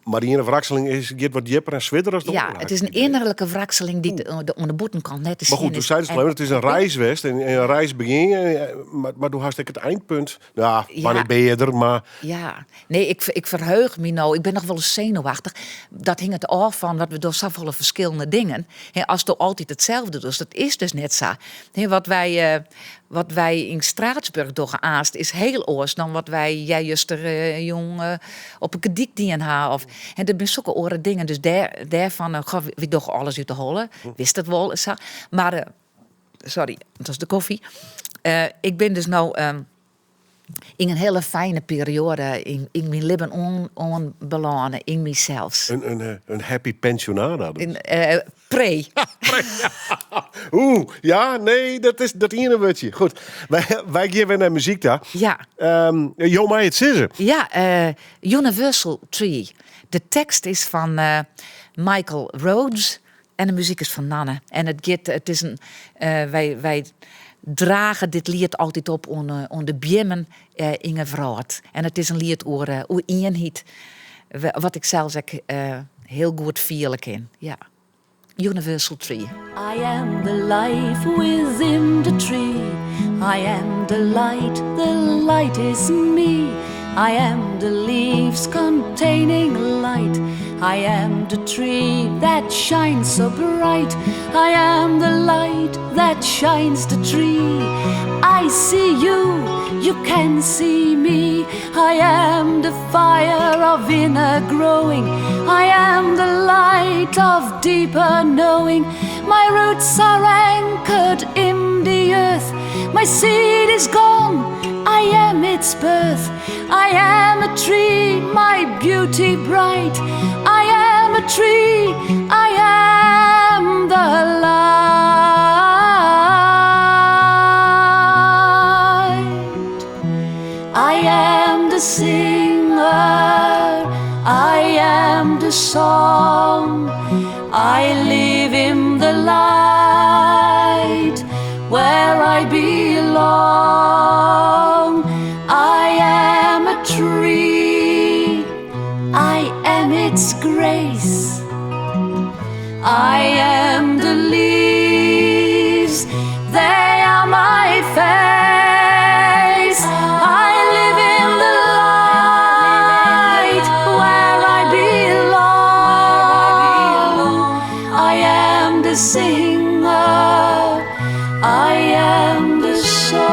Mar de iene wrakseling is, giet wat djipper en swierder as de Ja, oare. it is in ynnerlike wrakseling dy't oan de bûtenkant net te Mar sjen goed, do is. seidest En- al even, it is in reis west en, en in reis begjin je, mar, mar do hast ek it eindpunt. Ja, wannear binne je der, mar Ja, nee, ik, ik ferheuch my no. Ik bin noch wolris senuwachtich. Dat hinget ôf fan dat we dogge safolle ferskillende dingen. Hè, asto altyd itselde dochst, dat is dus net sa. Hè, wat wy, eh, wat wy yn Straatsburg dogge aanst is hiel oars dan wat wy earjuster eh, jûn eh, op 'e Kerdyk dien ha. Of, hè, der binne sokke oare dingen. Dus dêr, dêrfan, eh, goh, wy dogge alles út de holle. Witst it wol, sa. Mar, eh, sorry, dat is de koffie. Eh, ik bin dus no ehm, yn in hiele fijne perioade yn, yn myn libben oan, oanbelâne, yn mysels. in, in, eh, in happy pensionada. Dus. In, eh, pre. Oeh, ja, nee, dat is dat iene wurdsje. Goed, wy, wy gean wer nei muzyk ta. Ja. Um, jo meie it sizze. Ja, eh, Universal Tree. De tekst is fan eh, Michael Rhodes en de muzyk is fan Nanne. En it giet, it is in, eh, wy, wy drage dit liet altyd op oan, eh, oan de beammen eh, yn 'e wrâld. En it is in liet oer, eh, oer ienheid. Wat ik sels ek eh, hiel goed fiele kin. Ja. Universal Tree. I am the life within the tree. I am the light, the light is me. I am the leaves containing light. I am the tree that shines so bright. I am the light that shines the tree. I see you, you can see me. I am the fire of inner growing. I am the light of deeper knowing. My roots are anchored in the earth. My seed is gone, I am its birth. I am a tree, my beauty bright. I am a tree, I am the light. I am the singer, I am the song. I live in the light where I belong. I am a tree, I am its grace. I am the leaves, they are my face. I live in the light where I belong. I am the singer, I am the song.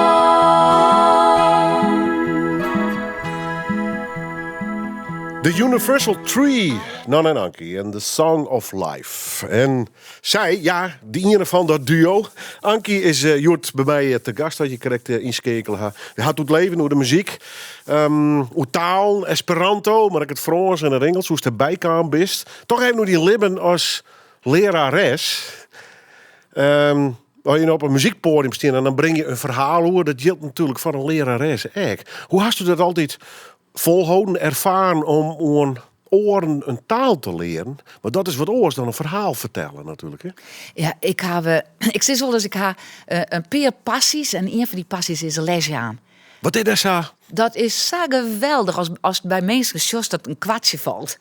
The Universal Tree, Nanne en Ankie en The Song of Life. En sy, ja, de iene fan dat duo. Ankie is uh, hjoed by my eh, te gast, dat je krekt uh, ynskeakele ha. Hat it leven oer de muzyk, um, oer taal, Esperanto, mar ek it Frânsk en it Ingelsk, hoe'tst derby kaam bist. Toch even oer dyn libben as learares. Um, as je op in muzykpoadium stean en dan bring je in ferhaal oer, dat jildt natuerlik foar in learares ek. Hoe hasto dat altyd folholden, erfaren om oan oaren in taal te learen? Mar dat is wat oars dan in ferhaal fertelle natuerlik. Hè? Ja, ik ha, ik sis wolris, ik ha in pear passys en ien fan dy passys is lesjaan. Wat is dat sa? Dat is sa geweldich as, as by minsken sjochst dat in kwartsje falt.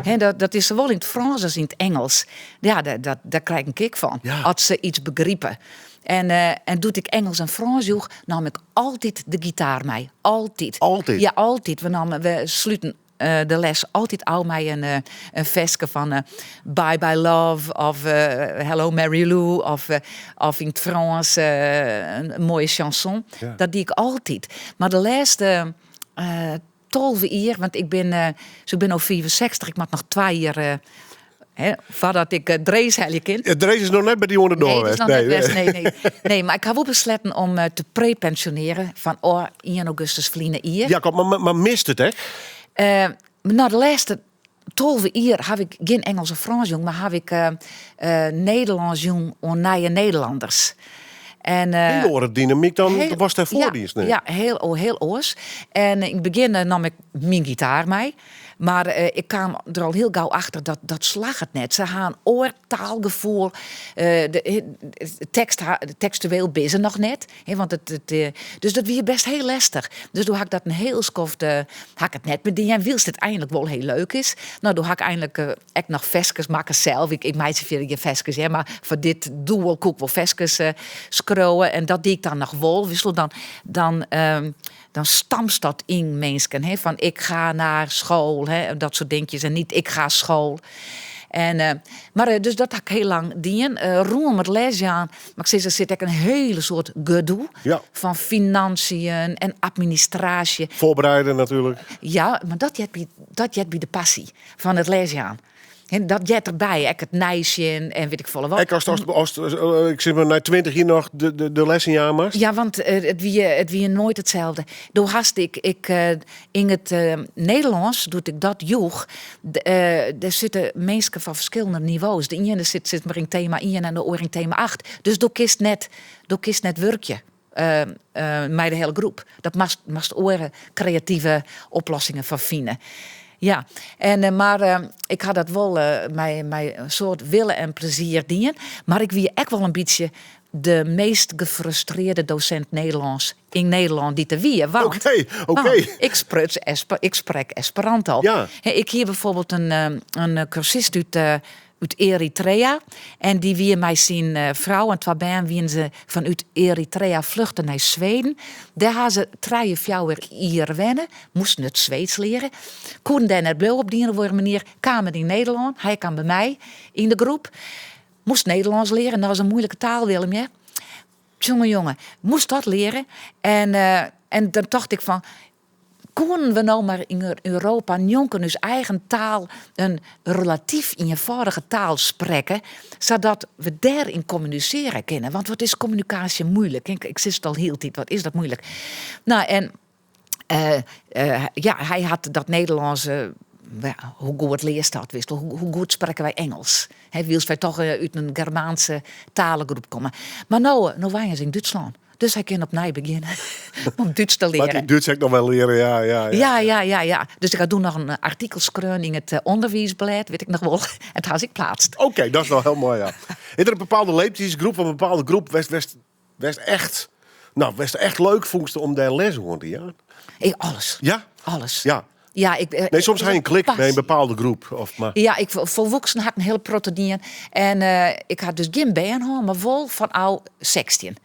Hè, dat, dat is sawol yn it Frânsk as yn it Ingelsk. Ja, dêr, dat, dêr krij ik in kick fan. Ja. As se iets begripe. En, eh, en doe't ik Ingelsk en Frânsk joech, naam ik altyd de gitaar mei. Altyd. Altyd? Ja, altyd. We, namen, we sluten eh, de les altyd ôf mei in, eh, in ferske fan eh, Bye Bye Love of eh, Hello Mary Lou of, eh, of yn it Frânsk eh, in, in moaie chanson. Ja. Dat die ik altyd. Mar de lêste eh 12 jier, want ik bin, eh, ik bin no 65, ik moat noch twa jier eh, hè, foardat ik uh, Drees helje kin. Ja, Drees is noch net by dy oan de doar Nee, dat is west. noch net west. Nee, nee. Nee, mar ik ha wol besletten om eh, te prepensionearjen fan oh, 1 augustus ferline jier. Ja, kloppet, mar, mar mist it ek? Eh, no, de lêste 12 jier ha ik gjin Ingelsk of Frânsk jûn, mar ha ik eh, eh, Nederlânsk jûn oan nije Nederlanners. En, Hiel oare dynamyk dan heel, was dêrfoar ja, diest, nee. Ja, heel, heel oars. En yn it begjin naam ik myn gitaar mei. Mar ik kaam der al hiel gau achter dat dat slagget net. Se ha in oar taalgefoel. De tekst, tekstueel binne se noch net. Hè, want it, dus dat wie best hiel lestich. Dus doe ha ik dat in hiel skoft ha ik it net mear dien. En wylst it einlik wol hiel leuk is. No, doe ha ik einlik ek noch ferskes makke sels. Ik meitsje fierder gjin ferskes, hè, mar foar dit doel koe ik wol ferskes skriuwe. En dat die ik dan noch wol. Witsto, dan stampst dat yn minsken. Hè, fan ik ga naar school, hè, dat soart dinkjes. En niet ik ga school. En, mar dus dat ha ik hiel lang dien. Rûnom it lesjaan. Mar ik sis, der sit ek in hiele soad gedoe. Fan financiën en administraasje. Voorbereiden natuurlijk. Ja, mar dat heart by de passy fan it lesjaan. En dat heart derby, ek it neisjen en wit ik folle wat. Ek as, ik sis mar, nei 20 jier noch de lessen jaan moatst? Ja, want it wie noait itselde. Doe hast ik yn it Nederlânsk, doe't ik dat joech, der sitte minsken fan ferskillende nivo's. De iene sit mar yn tema 1 en de oar yn tema 8. Dus do kinst net wurkje mei de hiele groep. Dat moatst oare kreative oplossingen foar fine. Ja, en, mar ik ha dat wol mei in soad wille en plezier dien. Mar ik wie ek wol in bytsje de meast gefrustrearde dosint Nederlânsk yn Nederlân dy't der wie. Want, want ik sprek Esperanto. Hè, ik hie byfoarbyld in kursist út Eritrea. En dy wie mei syn frou en twa bern wiene se fanút Eritrea fluchte nei Sweden. Dêr ha se 3, 4 jier wenne, moasten it Sweeds leare. Koenen dêr net bliuwe op de ien of oare manier, kamen yn Nederlân. Hy kaam by my yn de groep. Moast Nederlânsk leare, dat is in moeilike taal, Willem, hè? Jonge, jonge, moast dat leare. En dan tocht ik fan, koenen we no mar yn Europa njonken ús eigen taal in relatyf ienfâldige taal sprekke, sadat we dêryn kommunisearje kinne. Want wat is kommunikaasje moeilik? Ik sis it al hieltyd, wat is dat moeilik? Nou, en ja, hy hat dat Nederlânske, ja, hoe goed learst dat, witsto? Hoe goed sprekke wy Ingelsk? Hè, wylst wy toch út in Germaanse talegroep komme. Mar no wenje se yn Dútslân. Dus hy kin opnij begjinne om Dútsk te Mar learen. dy Dútsk ek noch wol leare, ja. Ja. Dus ik ha doe noch in artikel skreaun yn it ûnderwiisblêd, wit ik noch wol. En dat ha ik pleatst. Oké, dat is wel hiel moai, ja. Is der in bepaalde leeftydsgroep of in bepaalde groep wêr'tst echt, nou, wêr'tst echt leuk fûnst om dêr les oan te jaan? Ik, alles. Ja? Alles. Ja. Ja, ik, Nee, soms ha je in klik passie. by in bepaalde groep. Of, mar... Ja, ik, folwoeksen ha ik in hiele protte dien. En ik ha dus gjin bern hân, mar wol fan ôf 16.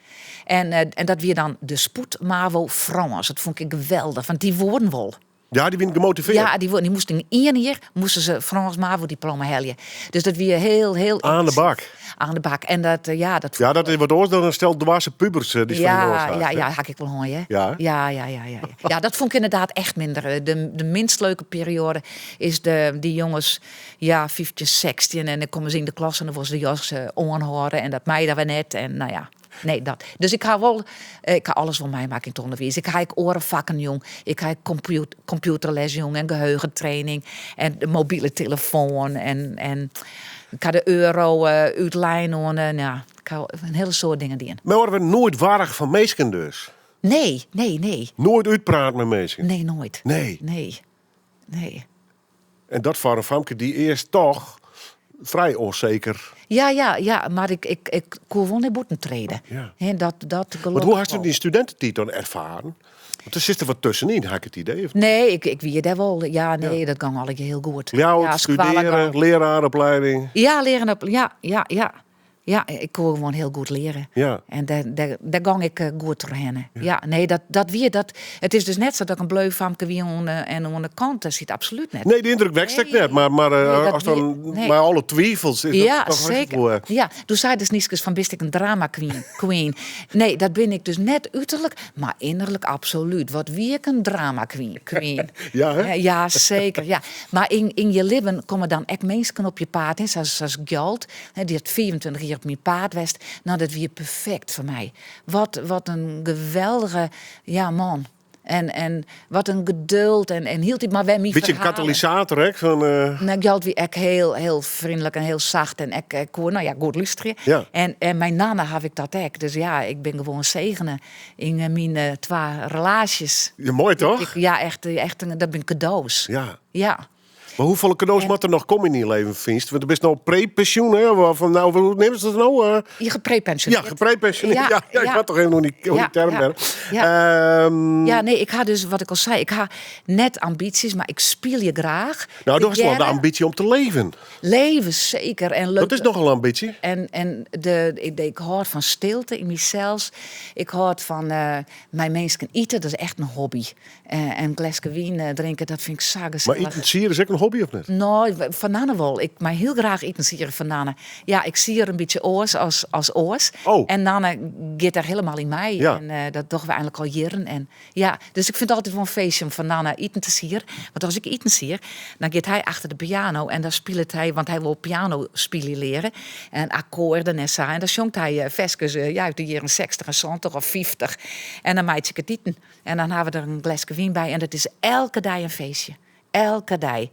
En dat wie dan de spoed Mavo Frâns. Dat fûn ik geweldich, want dy woenen wol. Ja, dy wiene gemotivearre. Ja, dy moasten yn ien jier moasten se Frâns Mavo diploma helje. Dus dat wie heel, heel Aan de bak. Aan de bak. En dat, ja, dat Ja, dat is wat oars dan in stel dwaze pubers, dy fan Ja, de oarsaak, ja, hè? ja, ha ik wol hân, hè? Ja? Ja. Ja, dat fûn ik ynderdaad echt minder. De minst leuke perioade is dy jonges, ja, 15, 16. En dan komme se yn de klas en dan wolle se de jas oanhâlde. En dat mei dan wer net. En nou ja, nee, dat. Dus ik ha wol, ik ha alles wol meimakke yn it ûnderwiis. Ik ha ek oare fakken jûn. Ik ha computerles jûn en geheugentraining en de mobile telefoan en ik ha de euro útlein oan, nou, ik ha in hiele soad dingen dien. Mar wurde we noait warch fan minsken dus? Nee. Noait útpraat mei minsken? Nee, noait. Nee. Nee. En dat foar in famke dy't earst toch frij ûnseker. Ja, mar ik koe wol nei bûten trede. Hè, dat Want gelokkich hoe hast wol. dyn studintetiid dan erfaren? Want der sit der wat tuskenyn, ha ik it idee. Of? Nee, ik wie dêr wol. Ja, nee, dat gong allegear hiel goed. Ljouwert, Ja, skoalle studearje, gong. leraaroplieding. Ja, leren op, ja. Ja, ik koe gewoan hiel goed leare. En dêr gong ik goed trochhinne. Ja, nee, dat wie dat. It is dus net sa dat ik in bleu famke wie en oan de kant. Dat sit absolút net. Nee, de yndruk wekst ek Nee. net. Mar Nee, dat as dan wie, nee. mei alle twivels is dat Ja, toch wel zeker. gefoel. Ja, doe sei dus Nieske fan, bist ek in drama queen? Nee, dat bin ik dus net uterlik, mar ynnerlik absolút. Wat wie ik in drama queen. Ja, hè? Ja, zeker. Ja. Mar yn je libben komme dan ek minsken op je paad, hè, sa as Gjalt, hè, dy hat 24 jier op myn paad west. Nou, dat wie perfekt foar my. Wat in geweldige, ja, man. En, en wat in geduld en, en hieltyd mar wer myn Bytsje in ferhalen. katalysator ek fan. eh, Nou, Gjalt wie ek hiel, hiel freonlik en hiel sacht en ek, ek koe, no ja, goed lústerje. Ja. En, en mei Nanne haw ik dat ek. Dus ja, ik bin gewoan segene yn eh, myn eh, twa relaasjes. Ja, moai toch? Ik, ja, echt, eh, echt een, dat binne kado's. Ja. Ja. Mar hoefolle kado's moatte der noch komme yn dyn leven, fynst? Want do bist no pre-pensjoen, hè? Of no, hoe neame se dat no? Eh, Je geprepensioneerd. Ja, geprepensioneerd. Ja, ja, ik moat toch even oer dy, oer dy term ja. Ja. Ehm, Ja, nee, ik ha dus wat ik al sei, ik ha net ambysjes, mar ik spylje graach. No, do hast wol de Tegearre. ambysje om te leven. Leven, seker. En leuk. Dat is nochal in ambysje. En, en de, ik, ik hâld fan stilte yn mysels. Ik hâld fan eh, mei minsken ite, dat is echt in hobby. Eh, en in gleske wyn eh, drinke, dat fyn ik sa Mar gesellich. iten siere is ek in hobby of net? No, fan Nanne wol. Ik mei hiel graach iten siere fan Nanne. Ja, ik sier in bytsje oars as, as oars. Oh. En Nanne giet dêr hielendal yn mei. Ja. En eh, dat dogge we eigentlik al jierren. En, ja, dus ik fyn it altyd wol in feestje om fan Nanne iten te sieren. Want as ik iten sier, dan giet hy achter de piano en dan spilet hy, want hy wol piano spylje leare. En akkoarden en sa. En dan sjongt hy eh, ferskes eh, ja, út de jierren 60 en 70 of 50. En dan meitsje ik it iten. En dan ha we der in gleske wyn by. En dat is elke dei in feestje. Elke dei.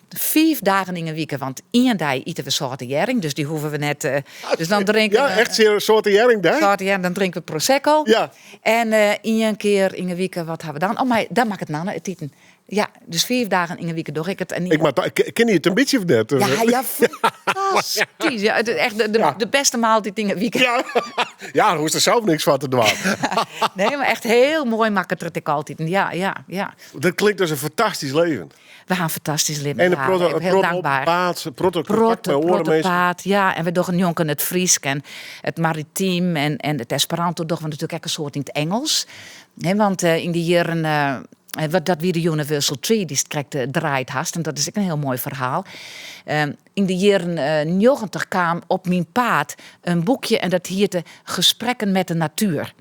Fiif dagen yn 'e wike, want ien dei ite we sâlte hjerring, dus dy hoege we net. Eh, dus dan drinke Ja, we. echt in soarte hjerring dei? Sâlte hjerring, dan drinke we Prosecco. Ja. En eh, ien kear yn 'e wike, wat ha we dan? Oh, mar dan makket Nanne it iten. Ja, dus fiif dagen yn 'e wike doch ik it. En Ik moat, ken je it in bytsje of net? Ja, ja, fantastysk. Ja, it is echt de, de, de bêste maaltyd yn 'e wike. Ja, ja, hoechst der sels niks fan te dwaan. Nee, mar echt hiel moai makket er it ek altyd. Ja, ja, ja. Dat klinkt as in fantastysk leven. We ha in fantastysk libben. En in Ja, protte, ik ben hiel protte op dankber. paad, protte kontakt Protte, mei oare protte minsken. paad, ja. En we dogge njonken it Frysk en it Maritym en, en it Esperanto dogge we natuerlik ek in soad yn it Ingelsk. Hè, want eh, yn dy jierren, eh, wat, dat wie de Universal Tree dy'tst krekt eh, draaid hast. En dat is ek in hiel moai ferhaal. Yn de jierren 90 kaam op myn paad in boekje en dat hiette Gesprekken met de Natuur.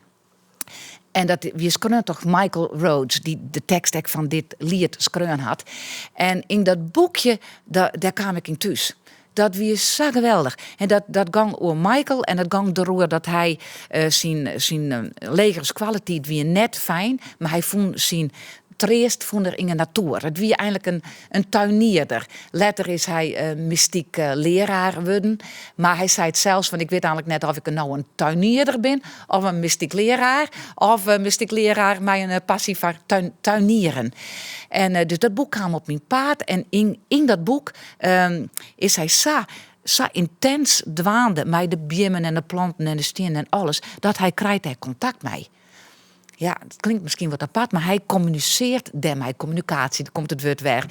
En dat wie skreaun troch Michael Rhodes, dy't de tekst ek fan dit liet skreaun hat. En yn dat boekje, dêr kaam ik yn thús. Dat wie sa geweldich. En dat, dat gong oer Michael en dat gong deroer dat hy eh, syn, syn eh, legere skoalletiid wie net fijn, mar hy fûn syn treast fûn er yn 'e natoer. It wie eigentlik in, in tuinierder. Letter is hy eh, mystyk eh, learaar wurden. Mar hy sei it sels fan ik wit eigentlik net oft ik no in tuinierder bin of in mystyk learaar of in mystyk learaar mei in eh, passy foar tuin, tuinieren. En eh, dus dat boek kaam op myn paad en yn, yn dat boek ehm, is hy sa sa yntins dwaande mei de beammen en de planten en de stiennen en alles, dat hy krijt dêr kontakt mei. Ja, it klinkt miskien wat apart, mar hy kommunisearret dêrmei. Kommunikaasje, dêr komt it wurd wer.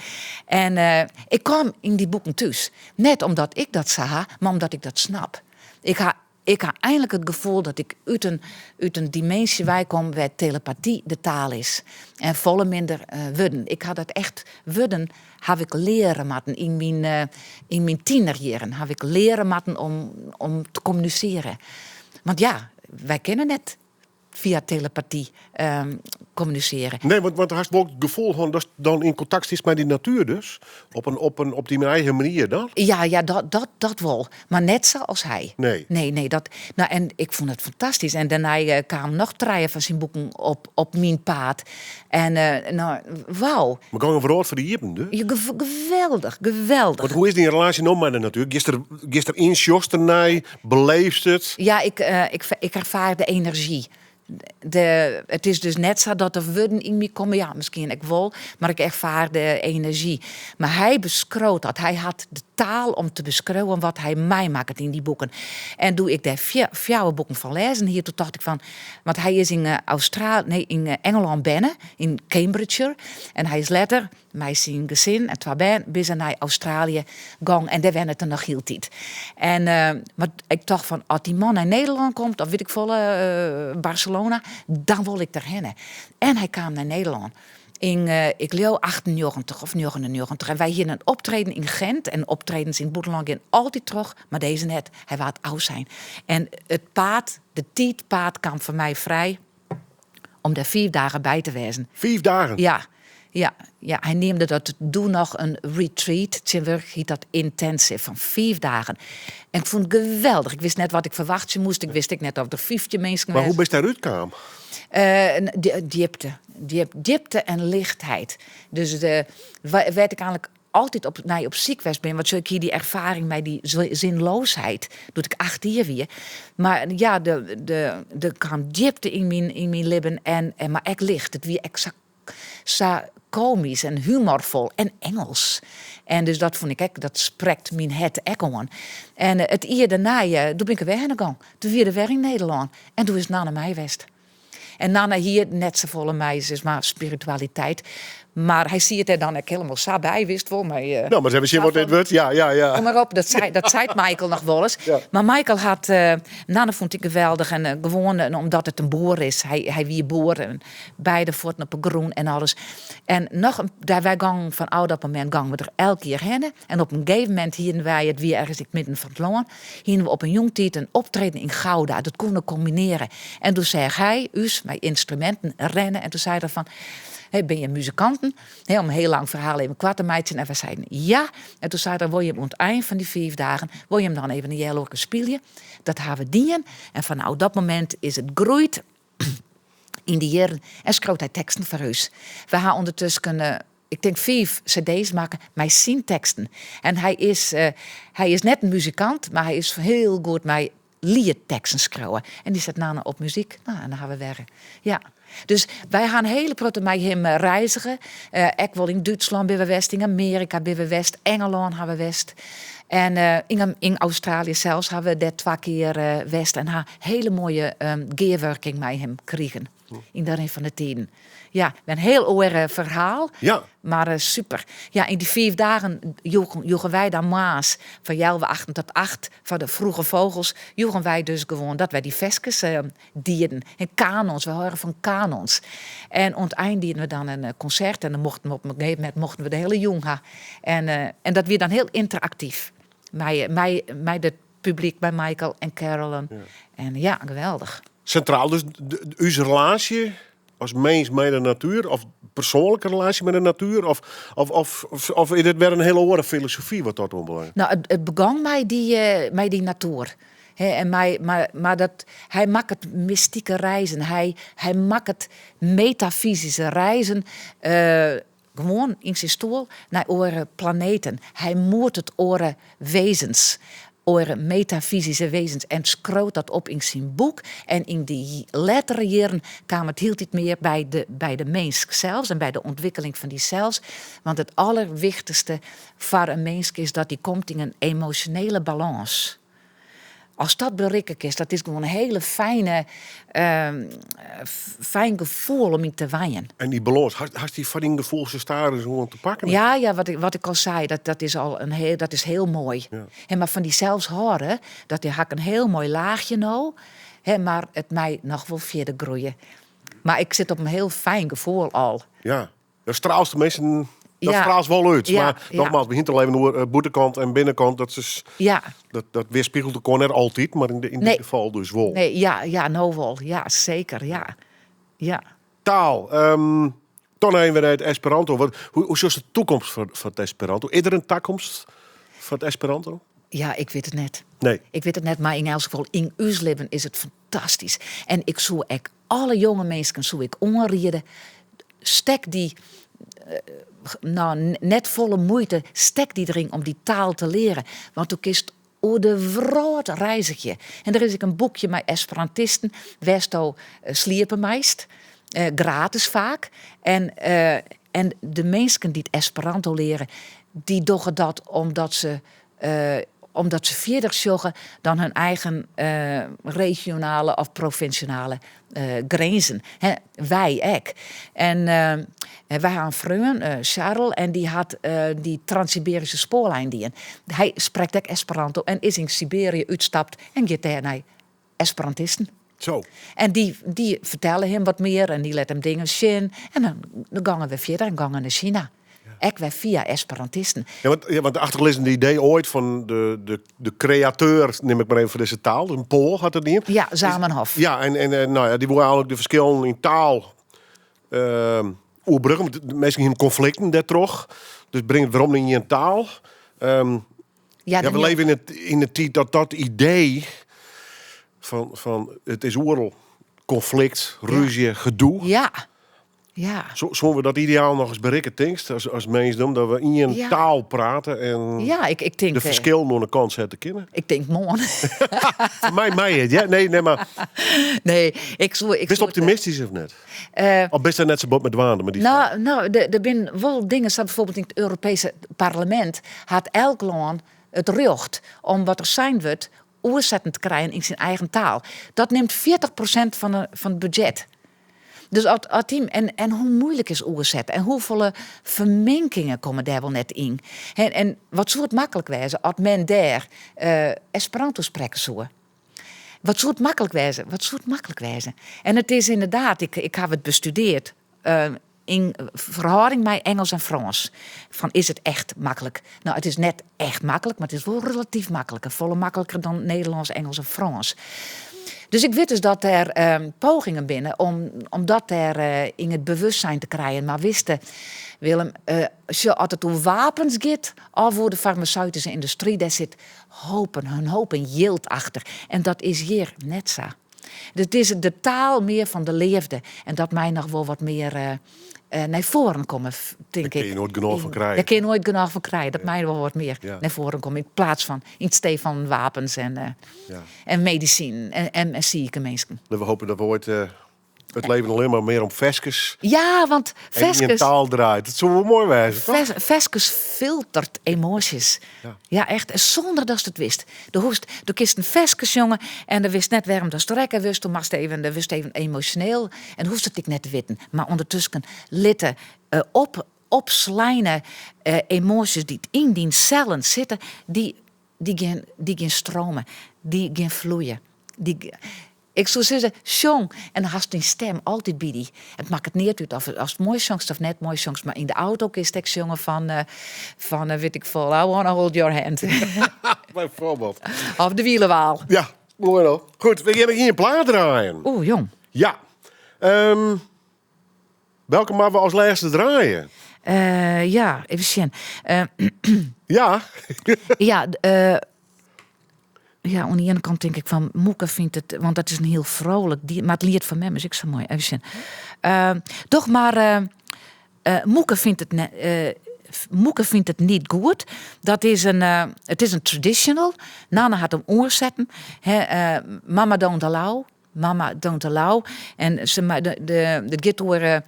En eh, ik kaam yn dy boeken thús. Net omdat ik dat sa ha, mar omdat ik dat snap. Ik ha, ik ha eigentlik it gefoel dat ik út in, út in diminsje weikom wêr't telepaty de taal is. En folle minder eh, wurden. Ik ha dat echt, wurden haw ik leare moatten yn myn, eh, yn myn tienerjierren. Haw ik leare moatten om, om te kommunisearjen. Want ja, wy kinne net fia telepaty ehm, kommunisearje. Nee, want, want hast wol it gefoel fan datst dan yn kontakt stiest mei dy natuer dus. Op, in, op, in, op dyn eigen manier dan. Ja, ja dat, dat, dat wol. Mar net sa as hy. Nee. Nee, nee. Dat, no, en ik fûn it fantastysk. En dêrnei eh, kamen noch trije fan syn boeken op, op myn paad. En eh, no, wauw. Mar gong in wrâld foar dy iepen dus. Ja, geweldich, geweldich. Want hoe is dyn relaasje no mei de natuer? Giest der, giest der yn, sjochst der nei, beleefst it? Ja, ik, eh, ik, ik erfaar de enerzjy. De, it is dus net sa dat der wurden yn my komme. Ja, miskien ek wol, mar ik erfaar de enerzjy. Mar hy beskriuwt dat. Hy hat de taal om te beskriuwen wat hy meimakket yn dy boeken. En doe't ik dêr fjouwer boeken fan lêzen hie, doe tocht ik fan, want hy is yn Australië, nee, yn Ingelân berne, yn Cambridgeshire. En hy is letter mei syn gesin en twa bern binne se nei Australië gong en dêr wennet er noch hieltyd. En eh, mar ik tocht fan, as dy man nei Nederlân komt, of wit ik folle, eh, Barcelona, dan wol ik derhinne. En hy kaam nei Nederlân. Yn, eh, ik leau 98 of 99. En wy hiene in optreden yn Gent. En optredens yn it bûtenlân gean altyd troch, mar dizze net. Hy waard ôfsein. En it paad, de tiidpaad kaam foar my frij om dêr fiif dagen by te wêzen. Fiif dagen? Ja. Ja, ja, hy neamde dat doe noch in retreat. Tsjintwurdich hjit dat intensive fan 5 dagen. En ik fûn it geweldich. Ik wist net wat ik ferwachtsje moast. Ik wist ek net oft der 15 minsken Mar hoe wêze. bist dêrút kaam? Djipte. Djipte en lichtheid. Dus de, wêr't ik eigenlik altyd op, nei op syk west bin, want ik hie dy erfaring mei dy zinloosheid doe't ik 8 jier wie. Mar ja, de kaam djipte yn myn libben en mar ek licht. It wie ek sa komysk en humorfol en Engels. En dus dat fûn ik ek, dat sprekt myn hert ek oan. En it jier dêrnei, doe bin ik der wer hinne gong. Doe wie er wer yn Nederlân. En doe is Nanne mei west. En Nanne hie net safolle mei, sis mar, spiritualiteit. Mar hy siet der dan ek hielendal sa by, wist wol. Mei, Nou, mar even sjen wat dit wurdt. Ja. Kom mar op, dat seit Michael noch wolris. Mar Michael hat, Nanne fûn it geweldich en gewoan, omdat it in boer is. Hy wie boer en beide fuotten op de grûn en alles. En noch in, daar wy gongen fan ôf dat momint gongen we der elk jier hinne. En op in gegeven momint hienen wy, it wie ergens yn it midden fan it lân, hienen we op in jûntiid in optreden yn Gouda. Dat koene we kombinearje. En doe seach hy ús mei ynstruminten rennen en doe sei er fan, hey, bin je muzikanten? Hey, om in hiel lang ferhaal even koart te meitsjen. En wy seiden ja. En doe sei er, wol je him oan it ein fan dy 5 dagen, wol je him dan even in healoerke spylje? Dat ha we dien. En fanôf dat momint is it groeid yn de jierren en skriuwt hy teksten foar ús. We ha ûndertusken, ik tink 5 cd's makke mei syn teksten. En hy is net in muzikant, mar hy is hiel goed mei lietteksten skriuwe. En dy set Nanne op muzyk. Nou, en dan ha we wer. Ja. Dus wy ha in hiele protte mei him reizige. Ek wol yn Dútslân binne we west, yn Amearika binne we west, Engelân ha we west. En yn Australië sels ha we dêr 2 kear west en ha hiele moaie gearwurking mei him krigen yn de rin fan de tiden. Ja, in hiel oar ferhaal, mar super. Ja, yn dy 5 dagen joegen wy dan moarns fan healwei achten tot 8 foar de vroege vogels, joegen wy dus gewoan dat wy dy ferskes dieden. En kanons, we hâlde fan kanons. En oan it ein dieden we dan in konsert en dan mochten we op in gegeven momint mochten we de hiele jûn ha. En dat wie dan hiel ynteraktyf. Mei it publyk, mei Michael en Carolyn. En ja, geweldich. Sintraal dus ús relaasje as mins mei de natuer, of persoanlike relaasje mei de natuer, of is dit wer in hiele oare filosofy wat dat oanbelanget? Nou, it begûn mei dy natuer. Hè, en mei, mar, mar dat, hy makket mystike reizen, hy makket metafysyske reizen, gewoan yn syn stoel nei oare planeten. Hy moetet oare wezens, oare metafysyske wezens en skriuwt dat op yn syn boek. En yn dy lettere jierren kaam it hieltyd mear by de minsk sels en by de ûntwikkeling fan dy sels. Want it allerwichtichste foar in minsk is dat dy komt yn in emosjonele balâns. As dat berikke kinst, dat is gewoan in hele fijn gefoel om yn te wenjen. En dy balâns, hast dy foar dyn gefoel sa stadich gewoan te pakken? Ja, ja, wat ik al sei, dat, dat is al een heel, dat is heel moai. Hè, mar fan dy sels hâlde, dat ha ik in hiel moai laachje no, hè, mar it mei noch wol fierder groeie. Mar ik sit op in hiel fijn gefoel al. Ja, dat straalst de minsken, dat straalst wol út. Mar nogmaals, begjint al even oer bûtenkant en binnenkant. Dat is, dat weerspiegelt elkoar net altyd, mar yn dit gefal dus wol. Nee, ja, ja, no wol. Ja, seker, ja. Ja. Taal. Toch noch even nei it Esperanto. Hoe sjochst de toekomst foar it Esperanto? Is der in takomst foar it Esperanto? Ja, ik wit it net. Nee. Ik wit it net, mar yn elts gefal yn ús libben is it fantastysk. En ik soe ek alle jonge minsken soe ik oanriede, stek dy nou, net folle muoite, stek dy deryn om dy taal te learen. Want do kinst oer de wrâld reizgje. En der is ek in boekje mei Esperantisten, wêr'tsto sliepe meist. Gratis faak. En de minsken dy't Esperanto leare, dy dogge dat omdat se fierder sjogge dan hun eigen regionale of provinsjale grinzen. Hè, wy ek. En wy ha in freon, Charles, en dy hat dy Trans-Siberische spoarlijn dien. Hy sprekt ek Esperanto en is yn Siberië útstapt en giet dêr nei Esperantisten. Zo. En dy fertelle him wat mear en dy lit him dingen sjen. En dan gongen we fierder en gongen nei China. Ek wer fia Esperantisten. Ja, want de achterlizzende idee oait fan de kreateur, nim ik mar even foar dizze taal, in Poal hat it dien. Ja, Zamenhof. Ja, en nou ja, dy woe eigenlik de ferskillen yn taal oerbruggen. Want de minsken hiene konflikten dêrtroch. Dus bring it werom yn ien taal. Ja, Ja, we leve yn de tiid dat dat idee fan it is oeral konflikt, rúzje, gedoe. Ja, ja. Soene we dat ideaal noch ris berikke, tinkst, as minsdom, dat we ien taal prate en Ja, ik tink, de ferskillen oan de kant sette kinne? Ik tink moarn. Foar my mei it, ja? Nee, nee, mar Nee, ik soe, ik Bist soe it, optimistysk of net? Of bist der net sa bot mei dwaande mei dy fraach? No, der binne wol dingen, sa bijvoorbeeld yn it Europeeske parlemint hat elk lân it rjocht om wat der sein wurdt oersetten te krijen yn syn eigen taal. Dat nimt 40% fan it budzjet. Dus at dy, en hoe moeilik is oersetten en hoefolle ferminkingen komme dêr wol net yn. En wat soe it maklik wêze at men dêr Esperanto sprekke soe. Wat soe it maklik wêze, wat soe it maklik wêze. En it is ynderdaad, ik haw it bestudeard yn ferhâlding mei Engels en Frâns. Fan is it echt maklik? No, it is net echt maklik, mar it is wol relatyf makliker. Folle makliker dan Nederlânsk, Engels en Frâns. Dus ik wit dus dat der pogingen binne om dat dêr yn it bewustzijn te krijen. Mar witste, Willem, sjoch, as it oer wapens giet of oer de farmaseutyske yndustry, dêr sit hopen, in hopen jild achter. En dat is hjir net sa. Dus it is de taal mear fan de leafde. En dat mei noch wol wat mear nei foaren komme, tink Dêr kin je ik. noait genôch fan krije. Dêr kin je noait genôch fan krije. Dat mei wol wat mear nei foaren komme. Yn plaats fan, yn it stee fan wapens en medisinen en sike minsken. We hoopje dat we oait it leven allinne mar mear om ferskes. Ja, want ferskes. En taal draait. Dat soe wol moai wêze, toch? Ferskes filtert emoasjes. Ja. Ja, echt. En sûnder datst it witst. Do hoechst, do kinst in ferske sjonge en do witst net wêrom datst rekke wurdst. Do moatst even, do wurdst even emosjoneel en hoechst it ek net te witten. Mar ûndertusken litte opsleine emoasjes dy't yn dyn sellen sitte, dy gean, dy gean strome, dy gean floeie. Dy, ik soe sizze, sjong en dan hast dyn stem altyd by dy. It makket neat út of ast moai sjongst of net moai sjongst, mar yn de auto kinst ek sjonge fan wit ik folle, I wanna hold your hand. Bijvoorbeeld. Of de Wielewaal. Ja, moai no. Goed, we gean ien plaat draaien. Oeh, jong. Ja. Welke moatte we as lêste draaien? Ja, even sjen. Ja. Ja, ja, oan de iene kant tink ik fan Moeke fynt it, want dat is in hiel frolik die, mar it liet fan mem is ek sa moai. Even sjen. Doch mar Moeke fynt it ne, Moeke fynt it niet goed. Dat is in, it is in traditional. Nanne hat him oersetten. Hè, Mama don't allow. Mama don't allow. En se mei, de, de, it giet oer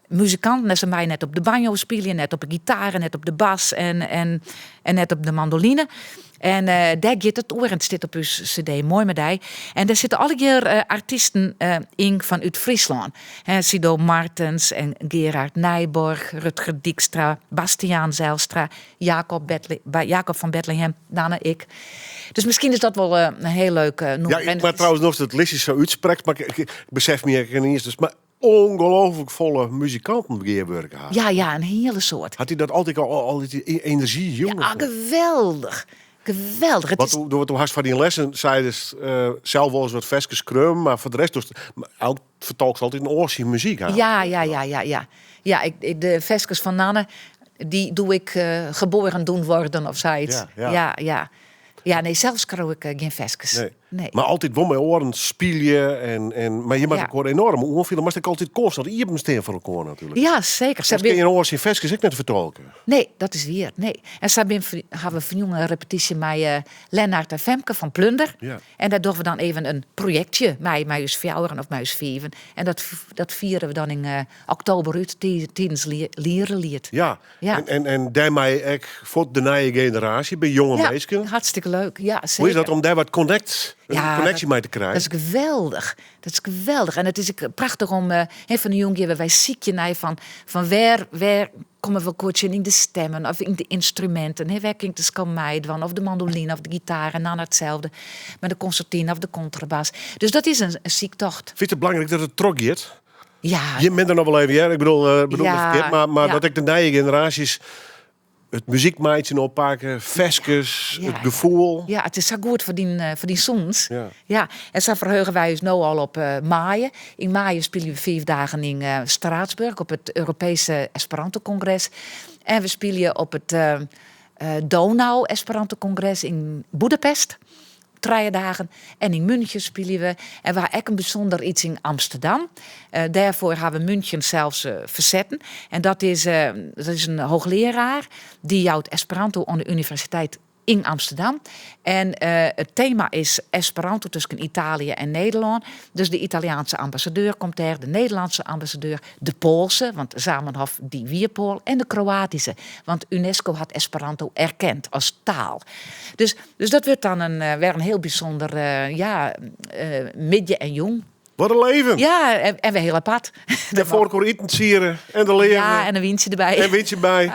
muzikanten en se meie net op de banjo spylje, net op de gitaar, net op de bas en net op de mandoline. En dêr giet it oer en it stiet op ús cd Moai mei dy. En dêr sitte allegear artysten yn fan út Fryslân. Hè, Sido Martens en Gerard Nijborg, Rutger Dykstra, Bastiaan Zijlstra, Jacob, Betle, Jacob van Bethlehem, Nanne, ik. Dus miskien is dat wol in hiel leuk nûmer. Ja, ik, mar trouwens noch it listje sa útsprekt, mar ik besef my ek iens, dus mar ongelooflik folle muzikanten gearwurke ha. Ja, ja, in hiele soad. Hat dy dat altyd al dy enerzjy jûn? Ja, geweldich. Geweldich. It Want is do hast foar dyn lessen seidest sels wolris wat ferskes skreaun, mar foar de rest dochst elk fertolkst altyd in oar syn muzyk. Ha. Ja, ja, ja, ja, ja. Ja, ik, de ferskes fan Nanne, dy doe ik geboren doen worden of sayts. Ja, ja. Ja, ja. Ja, nee, sels skriuw ik gjin ferskes. Nee. Nee. Mar altyd wol mei oaren spylje en mar je moatte elkoar enoarm oanfiele. Moatst ek altyd konstant iepen stean foar elkoar natuerlik. Ja, seker. Oars kin je in oar syn ferskes ek net fertolken. Nee, dat is wier. Nee. En sa bin ha we ferjûn in repetysje mei Lennart en Femke fan Plunder. Ja. En dêr dogge we dan even in projektje mei ús fjouweren of mei ús fiven. En dat fiere we dan yn oktober út tidens Liereliet. Ja. Ja. En dêrmei ek foar de nije generaasje, by jonge Ja, minsken. hartstikke leuk. Ja, Hoe is seker. dat om dêr wat connect, in Ja, connectie mei te krijen? Dat is geweldich. Dat is geweldich. En it is ek prachtich om, hè, fan de jûn gean wy sykje nei fan wêr komme we elkoar tsjin yn de stemmen of yn de ynstruminten. Hè, wêr kin ik de skalmei dwaan of de mandoline of de gitaar en dan itselde mei de konsertine of de kontrabas. Dus dat is in syktocht. Fynst it belangryk dat it trochgiet? Ja. Je minder noch wol even, hear. Ik bedoel, bedoel Ja, it ferkeard, mar ja. dat ek de nije generaasjes It muzykmeitsjen oppakken, ferskes, it gefoel. Ja, it is sa goed foar dyn, foar dyn sûnens. Ja. Ja, en sa ferheuge wy ús no al op maaie. Yn maaie spylje we 5 dagen yn Straatsburg op it Europeeske Esperanto-kongres. En we spylje op it Donau Esperanto-kongres yn Boedapest. 3 dagen. En yn München spylje we. En we ha ek in bysûnder iets yn Amsterdam. Dêrfoar ha we München sels fersetten. En dat is in hoogleraar dy jout Esperanto oan de Universiteit yn Amsterdam. En it tema is Esperanto tusken Italië en Nederlân. Dus de Italiaanske ambassadeur komt dêr, de Nederlânske ambassadeur, de Poalske, want Zamenhof dy wie Poal, en de Kroatyske, want UNESCO hat Esperanto erkend as taal. Dus dat wurdt dan wer in hiel bysûnder ja, middei en jûn. Wat in leven! Ja, en wer hiel apart. En foar iten siere en de leafde. Ja, en in wyntsje derby. En wyntsje by.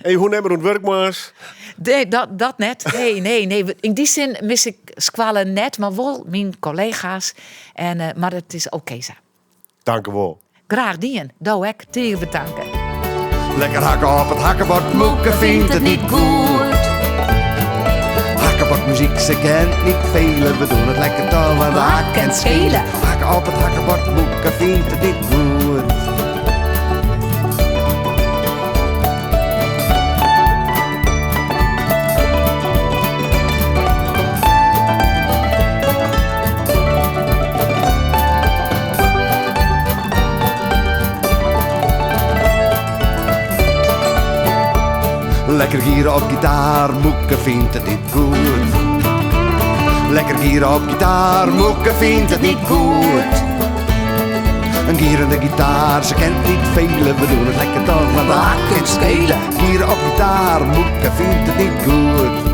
En je hoege net mear oan it wurk moarns. Nee, dat net. Nee, nee, nee. Yn dy sin mis ik skoalle net, mar wol myn kollega's. En, mar it is oké sa. Dank wol. Graach dien. Do ek. Tige betanke. Lekker hakken op it hakkebord, Moeke fynt it net goed. Hakkebordmuziek, ze kent niet vele. We doen het lekker toch, want hak en schelen. Hakken op het hakkebord, Moeke fynt it net goed. Lekker gieren op gitaar, Moeke fynt it net goed. Lekker gieren op gitaar, Moeke fynt it net goed. Een gierende gitaar, ze kent niet vele. We doen het lekker toch, want hak en schelen. Gieren op gitaar, Moeke fynt it net goed.